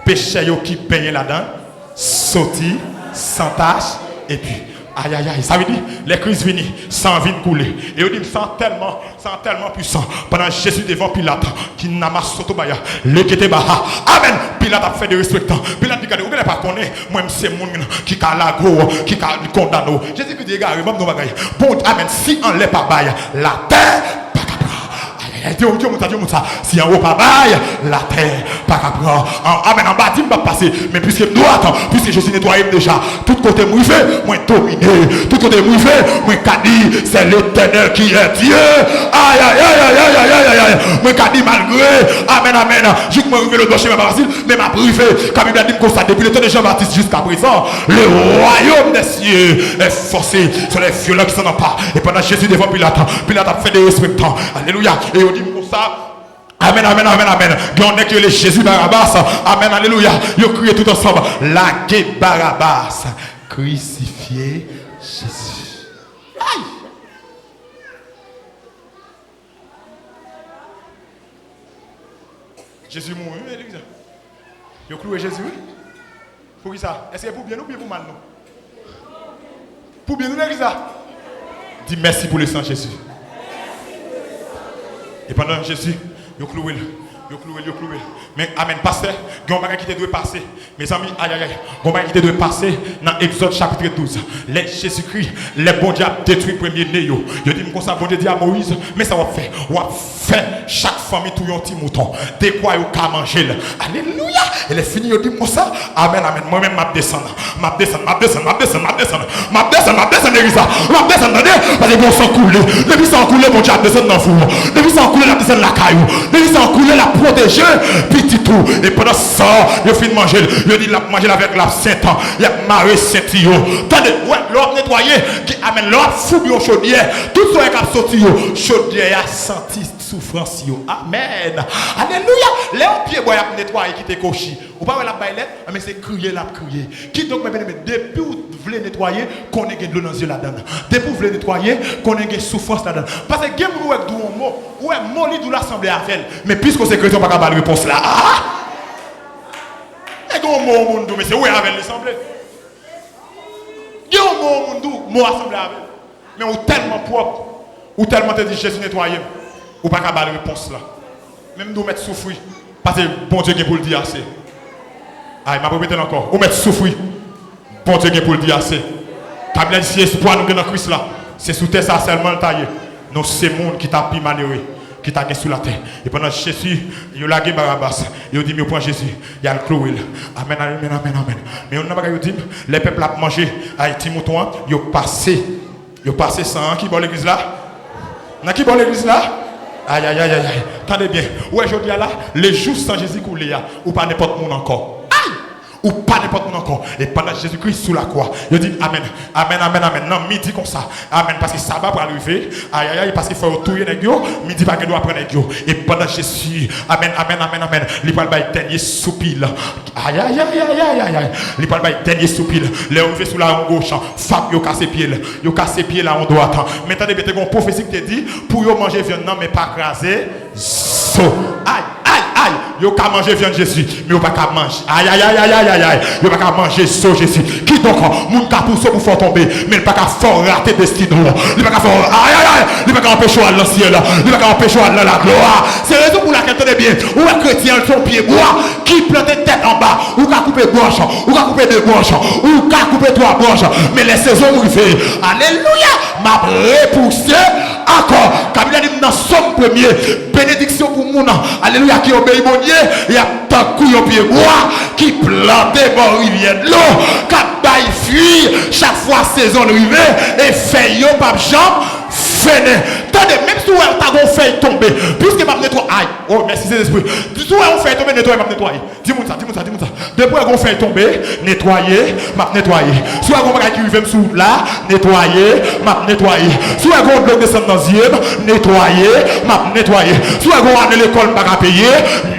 Pechè yo ki benyen ladan l, soti san tach, epi, ayayay, sa vle di, lè Kris vini, san an vin koule. E yo di m san an tèlman, san an tèlman pwisan. Pandan Jezi devan Pilat, ki nama sotobaya, lekete baha. Amèn! Pilat ap fè derespektan. Pilat di, gade, ou genlè pa konnen, mwen, m se moun ki ka lage w, ki ka kondane w. Jezikri di, egare, ban m di w yon bagay. Bon, amèn, si anlè pa bay, latè pa ka pran. Ayayay, di yon, di yon moun sa, di yon moun sa. Si anwo pa bay, latè pa ka pran. An, amèn, anba di m p ap pase. Men piske m dwat, piske Jezi netwaye m deja. Tout kote m rive, mwen domine. Tout kote m rive, mwen ka di, c'est l'Éternel qui est Dieu. Ayayay. Mwen ka di malgre, amèn, amèn. Jouk mwen rive lòtbò chemen pa fasil, men m ap rive. Kan Bib la di m konsa, depuis le temps de Jean-Baptiste jusqu'à présent, le royaume des cieux est forcé sur les violents qui s'en emparent. E pandan Jezi devan Pilat, Pilat ap fè derespektan. Alelouya. E yo di m konsa, amèn, amèn, amèn, amèn. Gen yon nèg ki rele Jezi Barabas. Amèn, alelouya. Yo kriye tout ansanm, lage Barabas. Crucifiez Jésus. Ay! Jezi mouri, wi, legliz la. Yo klouwe Jezi, wi. Poukisa? Èske pou byen nou oubyen pou mal nou? Pou byen nou, legliz la. Di mèsi pou le san Jezi. E pandan Jezi, yo klouwe l, yo klouwe l, yo klouwe l. Men, amèn, pastè, gen yon bagay ki te dwe pase. Mezanmi, ayayay, gon bagay ki te dwe pase nan Egzòd chapit douz. Lè Jezikri, lè Bondye ap detwi premye ne yo, yo di m konsa, Bondye di a Moyiz, men sa w ap fè. W ap fè chak fanmi touye yon ti mouton, dekwa yo ka manje l. Alelouya! E lè fini, yo di m konsa, amèn, amèn. Mwen menm, m ap desann. M ap desann, m ap desann, m ap desann, m ap desann. M ap desann, m ap desann, legliz la. M ap desann, tande, paske gon san koule. Depi san an koule, Bondye ap desann nan fou. Depi san an koule, l ap desann lakay ou. Depi san an koule, l ap pwoteje pitit ou. E pandan sa, yo fin manje l. Yo di l ap manje l avèk labsent. Y ap mare senti yo. Tande, wè, lè w ap netwaye, ki, amèn, lè w ap foub yon chodyè, tout sa w wè k ap soti yo, chodyè a santi soufrans yo. Amèn. Alelouya. Lè yon pyebwa y ap netwaye ki te kochi, ou pa wè l ap bay lèt? Anben, se kriye l ap kriye. Kidonk, mè byeneme, depi w vle netwaye, konnen gen dlo nan zye ladan l. Depi w vle netwaye, konnen gen soufrans ladan l. Paske gen moun ou wè k di w yon mo, ou wè mo li di w la sanble avè l. Men piske w se kretyen, ou pa ka ba l repons la. Ah! E gen yon mo yon moun di w, men se ou wè avè l li sanble. Gen yon mo yon moun di w, mo a sanble avè l. Men ou tèlman pwòp, ou tèlman te di, "Jezi netwaye m," ou pa ka ba l repons la. Men m di w mèt soufri, paske Bondye gen pou l di ase. Ay, m ap repete l ankò. Ou mèt soufri, Bondye gen pou l di ase. Bib la di, si espwa nou gen nan Kris la, se sou tè sa a sèlman l ta ye. Nou se moun ki ta pi malere, ki ta gen sou latè. E pandan Jezi, yo lage Barabas, yo di m yo pran Jezi, y al kloure l. Amèn, amèn, amèn, amèn. Men youn nan bagay yo di m, lè pèp la ap manje, ay, ti mouton an, yo pase, yo pase san an ki bò legliz la? Nan ki bò legliz la? Ay, ay, ay, ay, ay. Tande byen. Ou wè jodi a la, lejou san Jezi koule a, ou pa nenpòt moun ankò. Ay! Ou pa nenpòt moun ankò. E pandan Jezikri sou lakwa, yo di, "Amèn, amèn, amèn, amèn." Nan midi konsa, amèn, paske saba pral rive. Ay, ay, ay, paske fò yo touye nèg yo. Midi pa gen dwa pran nèg yo. E pandan Jezi, amèn, amèn, amèn, amèn, li pral bay dènye soupi l. Ay, ay, ay, ay, ay, ay, ay. Li pral bay dènye soupi l. Lè yo rive sou lawon goch, fap yo kase pye l. Yo kase pye lawon dwat. Men tande byen, te gen yon pwofesi ki te di, pou yo manje vyann nan, men pa kraze zo. Ay, ay, ay, yo ka manje vyann Jezi, men yo pa ka manje. Ay, ay, ay, ay, ay, ay, ay, yo pa ka manje zo Jezi. Kidonk, moun ka pouse w pou fè w tonbe, men li pa ka fè w rate destine w. Li pa ka fè w, ay, ay, ay, li pa ka anpeche w al nan syèl. Li pa ka anpeche w al nan laglwa. Se rezon pou lakèl, tande byen, ou wè kretyen an se yon pyebwa ki plante tèt anba. Ou ka koupe branch, ou ka koupe de branch, ou ka koupe twa branch, men lè sezon rive, alelouya, m ap repouse ankò. Kabib la di m nan Sòm premye, benediksyon pou moun, alelouya, ki obeyi Bondye, y ap tankou yon pyebwa ki plante bò rivyè dlo, k ap bay fwi chak fwa sezon l rive, e fèy yo p ap janm fennen. Tande, menm si w wè ta gen yon fèy tonbe, piske m ap netwaye, ay, o, mèsi Sentespri. Si w wè yon fèy tonbe, netwaye, m ap netwaye. Di moun sa, di moun sa, di moun sa. Depi w wè gon fèy tonbe, netwaye, m ap netwaye. Si w wè gon bagay ki rive m sou wout la, netwaye, m ap netwaye. Si w wè gon dlo k desann nan zye m, netwaye, m ap netwaye. Si w wè gon ane lekòl m pa ka peye,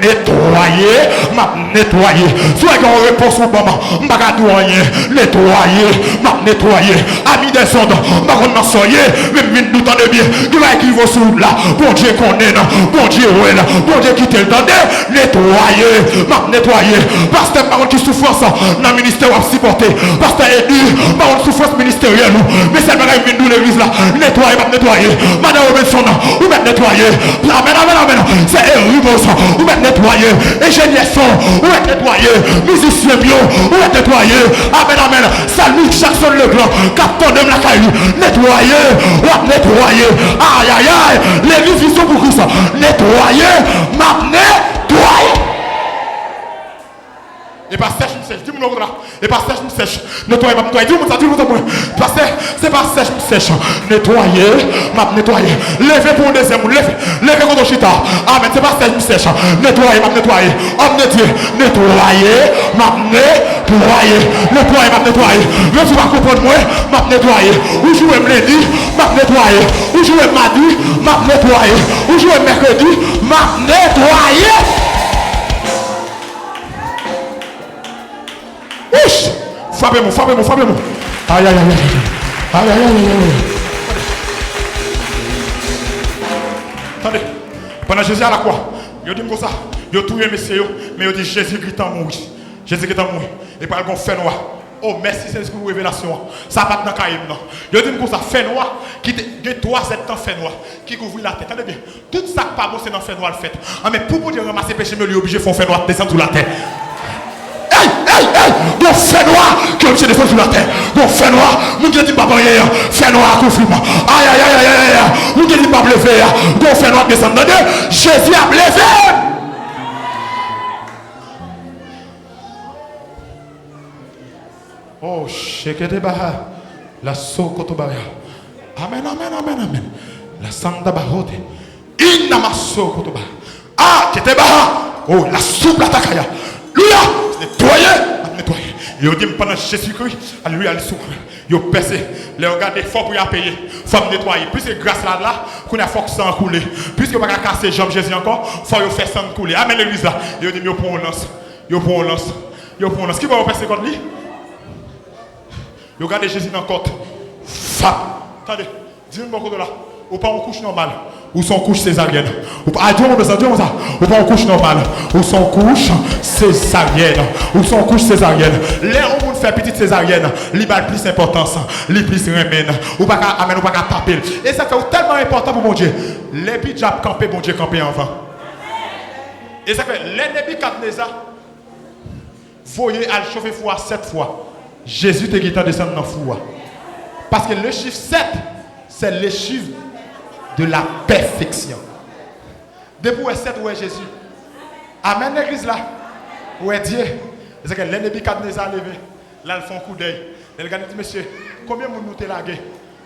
netwaye, m ap netwaye. Si w wè gon repons ou ban m, m pa ka di w anyen, netwaye, m ap netwaye. Ami dèzòd, m pa konn nan sa w ye, men m vin di w tande byen. Gen bagay ki rive w sou wout la, Bondye konnen l, Bondye wè l, Bondye kite l tande. Netwaye, m ap netwaye. Pastè, m pa konn ki soufrans nan ministè w ap sipòte. Pastè Edi, m pa konn soufrans ministeryèl ou. Men sèl bagay m vin di w legliz la, netwaye, m ap netwaye. Madan Robinson, ou mèt netwaye. Amèn, amèn, amèn. Sè Erimos, ou mèt netwaye. Enjenyè son, ou mèt netwaye. Mizisyen m yo, ou mèt netwaye. Amèn, amèn. Salmis Jackson Leblanc, k ap tande m lakay li, netwaye, w ap netwaye. Ayayay, legliz Vizyon pou Kris, netwaye, m ap netwaye. E pa sèch m sèch, di moun nan kote la, e pa sèch m sèch, netwaye, m ap netwaye. Di moun sa, di moun sa pou mwen. Pastè, se pa sèch m sèch, netwaye, m ap netwaye. Leve pou yon dezyèm moun, leve. Leve kote w chita. Amèn. Se pa sèch m sèch. Netwaye, m ap netwaye. Òm de Dye, netwaye, m ap netwaye. Netwaye, m ap netwaye. Menm si w pa konprann mwen, m ap netwaye. Ou joure m lendi, m ap netwaye. Ou joure m madi, m ap netwaye. Ou joure m mèkredi, m ap netwaye. Wouch! Frape moun, frape moun, frape moun. Ayayayay. Ayayayay. Tande. Pandan Jezi alakwa, yo di m konsa, yo touye mesye yo, men yo di Jezi gentan mouri. Jezi gentan mouri. E pral gon fènwa. O, mèsi Sentespri pou revelasyon an. Sa pa t nan kaye m nan. Yo di m konsa, fènwa ki te gen twa zèdtan fènwa ki kouvri latè. Tande byen. Tout sa k pa bon se nan fènwa l fèt. Anben, pou Bondye ranmase peche m yo, li oblije fè yon fènwa desann sou latè. Ey, ey, ey! Gon fènwa ki oblije desann sou latè. Gon fènwa, moun ki te di m p ap anyen an, fènwa a kouvri m. Ayayayayay! Moun ki te di m p ap leve a, gon fènwa k desann. Tande, Jezi ap leve m! Oh, shekete baha, la sokotobaya. Amen, amen, amen, amen. La santa bahote. Inama sokotoba. Ah, kete baha. Oh, la supla takaya. Louya, netwaye, ap netwaye. Yo di m pandan Jezikri, alelouya, li sou kwen. Yo pèse. Lè yo gade, fò pri a peye. Fò m netwaye. Piske gras la la, kounye a fòk san an koule. Piske yo pa ka kase janm Jezi ankò, fò yo fè san koule. Amèn, legliz la. Yo di m yo pran yon lans. Yo pran yon lans. Yo pran yon lans. Ki bò yo pèse kòd li? Yo gade Jezi nan kòt. Fap. Tande. Di moun bò kote w la. Ou pa yon kouch nòmal. Ou se yon kouch sezaryèn. Ou pa, a, di yon moun sa, di yon moun sa. Ou pa yon kouch nòmal. Ou se yon kouch sezaryèn. Ou se yon kouch sezaryèn. Lè yon moun fè pitit sezaryèn, li ba l plis enpòtans. Li plis renmen l. Ou pa ka, amèn, ou pa ka tape l. E sa fè ou tèlman enpòtan pou Bondye. Lè bidjè ap kanpe, Bondye kanpe anvan. E sa fè, lè Nebikadneza voye al chofe fou a sèt fwa, Jezi te gentan desann nan fou a. Paske le chiffre sept, c'est le chiffre de la perfection. Depi w wè sèt, ou wè Jezi. Amèn, legliz la. Ou wè Dye. Se ke lè Nebikadneza leve, l al fè yon koudèy. Lè l gade, li di, mesye, konbyen moun nou te lage?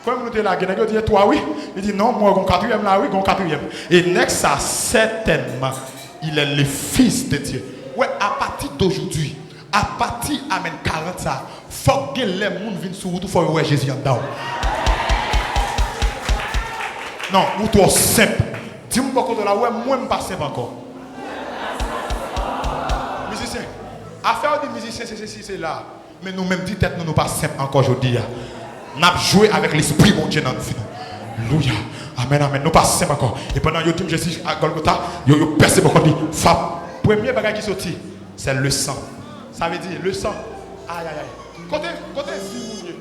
Konbyen moun nou te lage? Nèg yo di, e twa, wi. Li di, non, mwen, gon katriyèm la, wi, gon katriyèm. E nèg sa, sètènman, il est le Fils de Dieu. Wè, apati dojodi, apati, amèn, karant sa, fòk gen lè moun vin sou wout ou, fò yo wè Jezi anndan w. Non, ou twò senp. Di m bò kote w la, wè, mwen, m pa senp ankò. Mizisyen, afè yo di mizisyen, se sesi, se la. Men nou menm, di tèt nou, nou pa senp ankò jodi a. N ap jwe avèk Lespri Bondye nan vi nou. Alelouya. Amèn, amèn. Nou pa senp ankò. E pandan yo di m Jezi a Gòlgota, yo, yo pèse bò kòd li. Fap. Premye bagay ki soti, se le san. Sa vle di, le san. Ay, ay, ay. Kote, kote vi moun ye?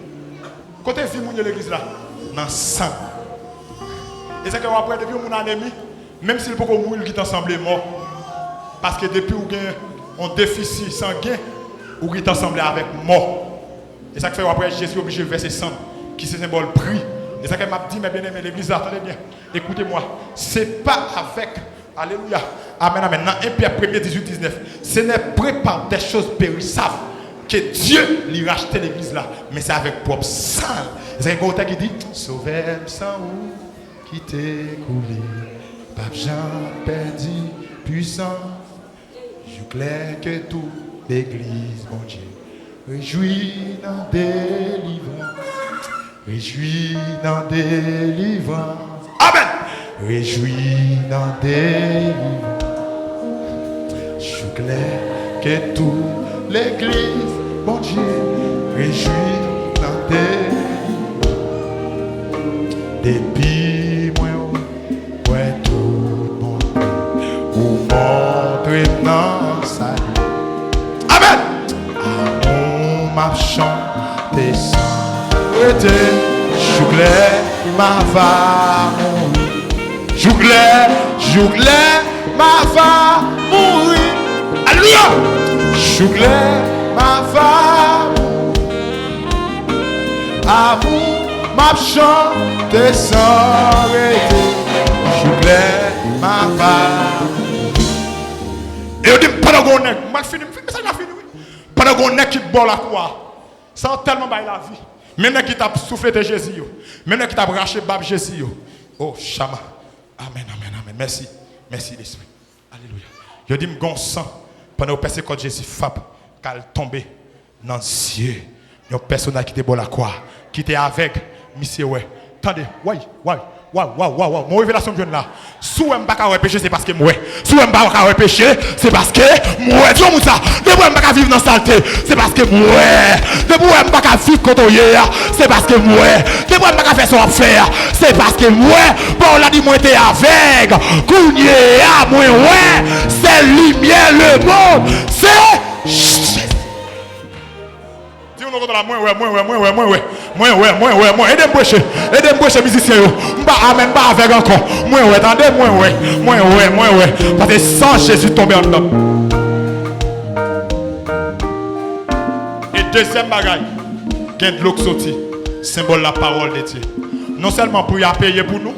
Kote vi moun ye legliz la? Nan san. E sa ke w ap wè depi yon moun anemi, menm si l poko mouri, l gentan sanble mò. Paske depi w gen yon defisi sangen, ou gentan sanble avèk mò. E sa k fè w ap wè Jezi oblije vèse san l, ki se senbòl pri. E sa k fè m ap di, mes bien-aimés, legliz la, tande byen, écoutez-moi, se pa avèk Alelouya. Amèn, amèn. Nan en Pyè premye dizuit diznèf, ce n'est point par des choses périssables que Dieu li rachte legliz la, men se avèk pwòp san l. Se gen yon tèks ki di, Sovè m, san ou ki te koule p ap janm pèdi pwisans. Jou klè ke tout legliz Bondye rejwi nan delivrans. Rejwi nan delivrans. Amèn. Rejwi nan delivrans. Jou klè ke tout legliz Bondye rejwi nan delivrans. Depi mwen wè tout bonte ou montre m nan sali. Amèn. Amou m ap chante san rete. Jou klè m ava mouri. Jou klè, jou klè m ava mouri. Alelouya. Jou klè m ava mouri. Amou m ap chante san rete. Jou klè m ava. E yo di m pandan gon nèg, m pral fini, mesaj la fini, wi. Pandan gon nèg ki bò lakou a, sa yo tèlman bay lavi. Menm nèg ki t ap souflete Jezi yo, menm nèg ki t ap rache bab Jezi yo. Oh, chama. Amèn, amèn, amèn. Mèsi. Mèsi, Lespri. Alelouya. Yo di m gon san. Pandan yo pèse kòd Jezi, fap k al tonbe nan zye yon pèsonaj ki te bò lakwa, ki te avèg, misye wè. Tande, way, way, waw, waw, waw, waw. Mon revelasyon m jwenn la. Si w wè m pa ka wè peche, se paske m wè. Si w wè m pa ka wè peche, se paske m wè. Di yon moun sa, depi w wè m pa ka viv nan salte, se paske m wè. Depi w wè m pa ka viv kote w ye a, se paske m wè. Depi w wè m pa ka fè sa w ap fè a, se paske m wè. Pawòl la di mwen te avèg, kounye a mwen wè, sèl limyè lemonn, se Jezi. Di yon lòt kote la, mwen wè, mwen wè, mwen wè, mwen wè. Mwen wè, mwen wè, mwen. Ede m preche. Ede m preche, mizisyen yo. M pa, amèn, m pa avèg ankò. Mwen wè, tande, mwen wè. Mwen wè, mwen wè. Paske san Jezi tonbe anndan m. E dezyèm bagay, gen dlo k soti. Senbòl la, pawòl de Dye. Non sèlman pri a peye pou nou,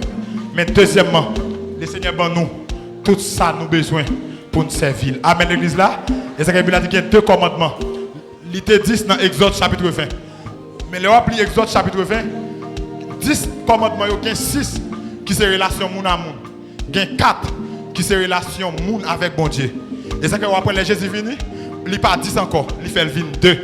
men dezyèmman, Lesenyè ban nou tout sa nou bezwen pou n sèvi l. Amèn, legliz la. E sa ke Bib la di gen de kòmandman. Li te dis nan Egzòd chapit ven. Men lè w ap li Egzòd chapit ven, dis kòmandman yo, gen sis ki se relasyon moun a moun. Gen kat ki se relasyon moun avèk Bondye. E sa ke w ap wè lè Jezi vini, li pa dis ankò, li fè l vin de.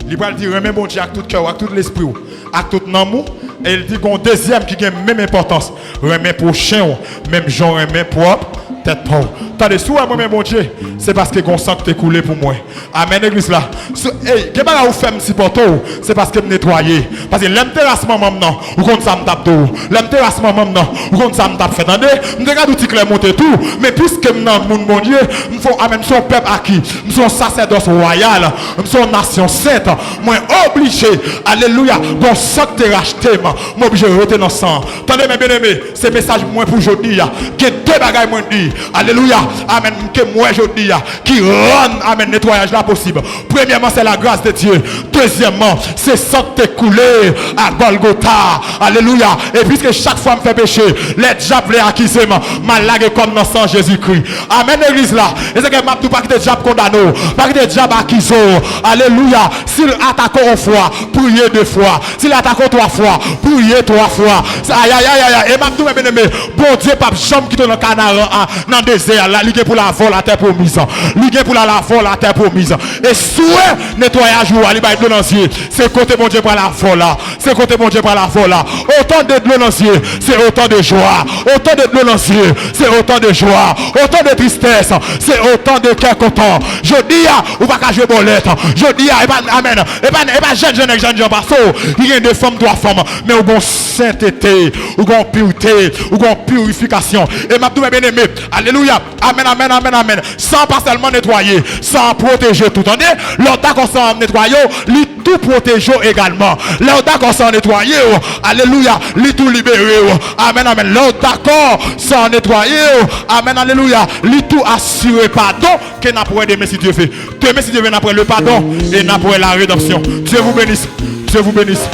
Li pral di renmen Bondye ak tout kè w, ak tout lespri w, ak tout nanm ou. E l di, gen yon dezyèm ki gen menm enpòtans. Renmen pwochen w, menm jan w renmen pwòp tèt pa w. Tande, si w wè m renmen Bondye, se paske gen yon san ki te koule pou mwen. Amèn, legliz la. Si, ey, gen bagay ou fè m sipòte w, se paske m netwaye. Paske lè m te ras manman m nan, ou konn sa m t ap di w. Lè m te ras manman m nan, ou konn sa m t ap fè. Tande, m te ka di w ti klè monte tou, men piske m nan moun Bondye, m fè, amèn, m se yon pèp aki, m se yon sasèdòs wayal, m se yon nasyon sent, mwen oblije, alelouya, gen yon san ki te rachte m, m oblije rete nan san an. Tande, men byeneme, se mesaj mwen pou jodi a. Gen de bagay mwen di, alelouya, amèn, ke m wè jodi a, ki rann, amèn, netwayaj la posib. Premyèman, se la gras de Dye. Dezyèmman, se san ki te koule a Gòlgota. Alelouya. E piske chak fwa m fè peche, lè dyab vle akize m, m al lage kò m nan san Jezikri. Amèn, legliz la. E se ke m ap di w, pa kite dyab kondane w. Pa kite dyab akize w. Alelouya. Si l atake w yon fwa, priye de fwa. Si l atake w twa fwa, priye twa fwa. Ayayayaya. E m ap di w, men byeneme, Bondye p ap janm kite w nan Kanaran an, nan dezè a. Li gen pou l avè w latè pwomiz. Li gen pou l al avè w latè pwomiz. E si w wè netwayaj ou a, li bay dlo nan zye. Se kote Bondye pral avè w la. Se kote Bondye pral avè w la. Otan de dlo nan zye, se otan de jwa. Otan de dlo nan zye, se otan de jwa. Otan de tristès, se otan de kè kontan. Jodi a, ou pa ka jwe bòlèt. Jodi a, e pa, amèn. E pa, e pa jèn, jèn nèg, jèn jan pase w. Li gen de fanm, twa fanm. Men ou gon sentete, ou gon pirte, ou gon pirifikasyon. E m ap di w, men byeneme, alelouya. Amèn, amèn, amèn, amèn. San pa sèlman netwaye, san pwoteje tou. Tande, lè w dakò san an netwaye w, li tou pwoteje w egalman. Lè w dakò san an netwaye w, alelouya, li tou libere w. Amèn, amèn. Lè w dakò san an netwaye w, amèn, alelouya, li tou asire padon ke n ap wè demen si Dye vle. Demen si Dye vle, n ap wè le pardon e n ap wè la rédemption. Dieu vous bénisse. Dieu vous bénisse.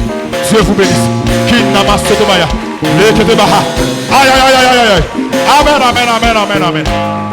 Dieu vous bénisse. Kinama sotomaya. Lekete baha. Ay, ay, ay, ay, ay, ay. Amèn, amèn, amèn, amèn, amèn.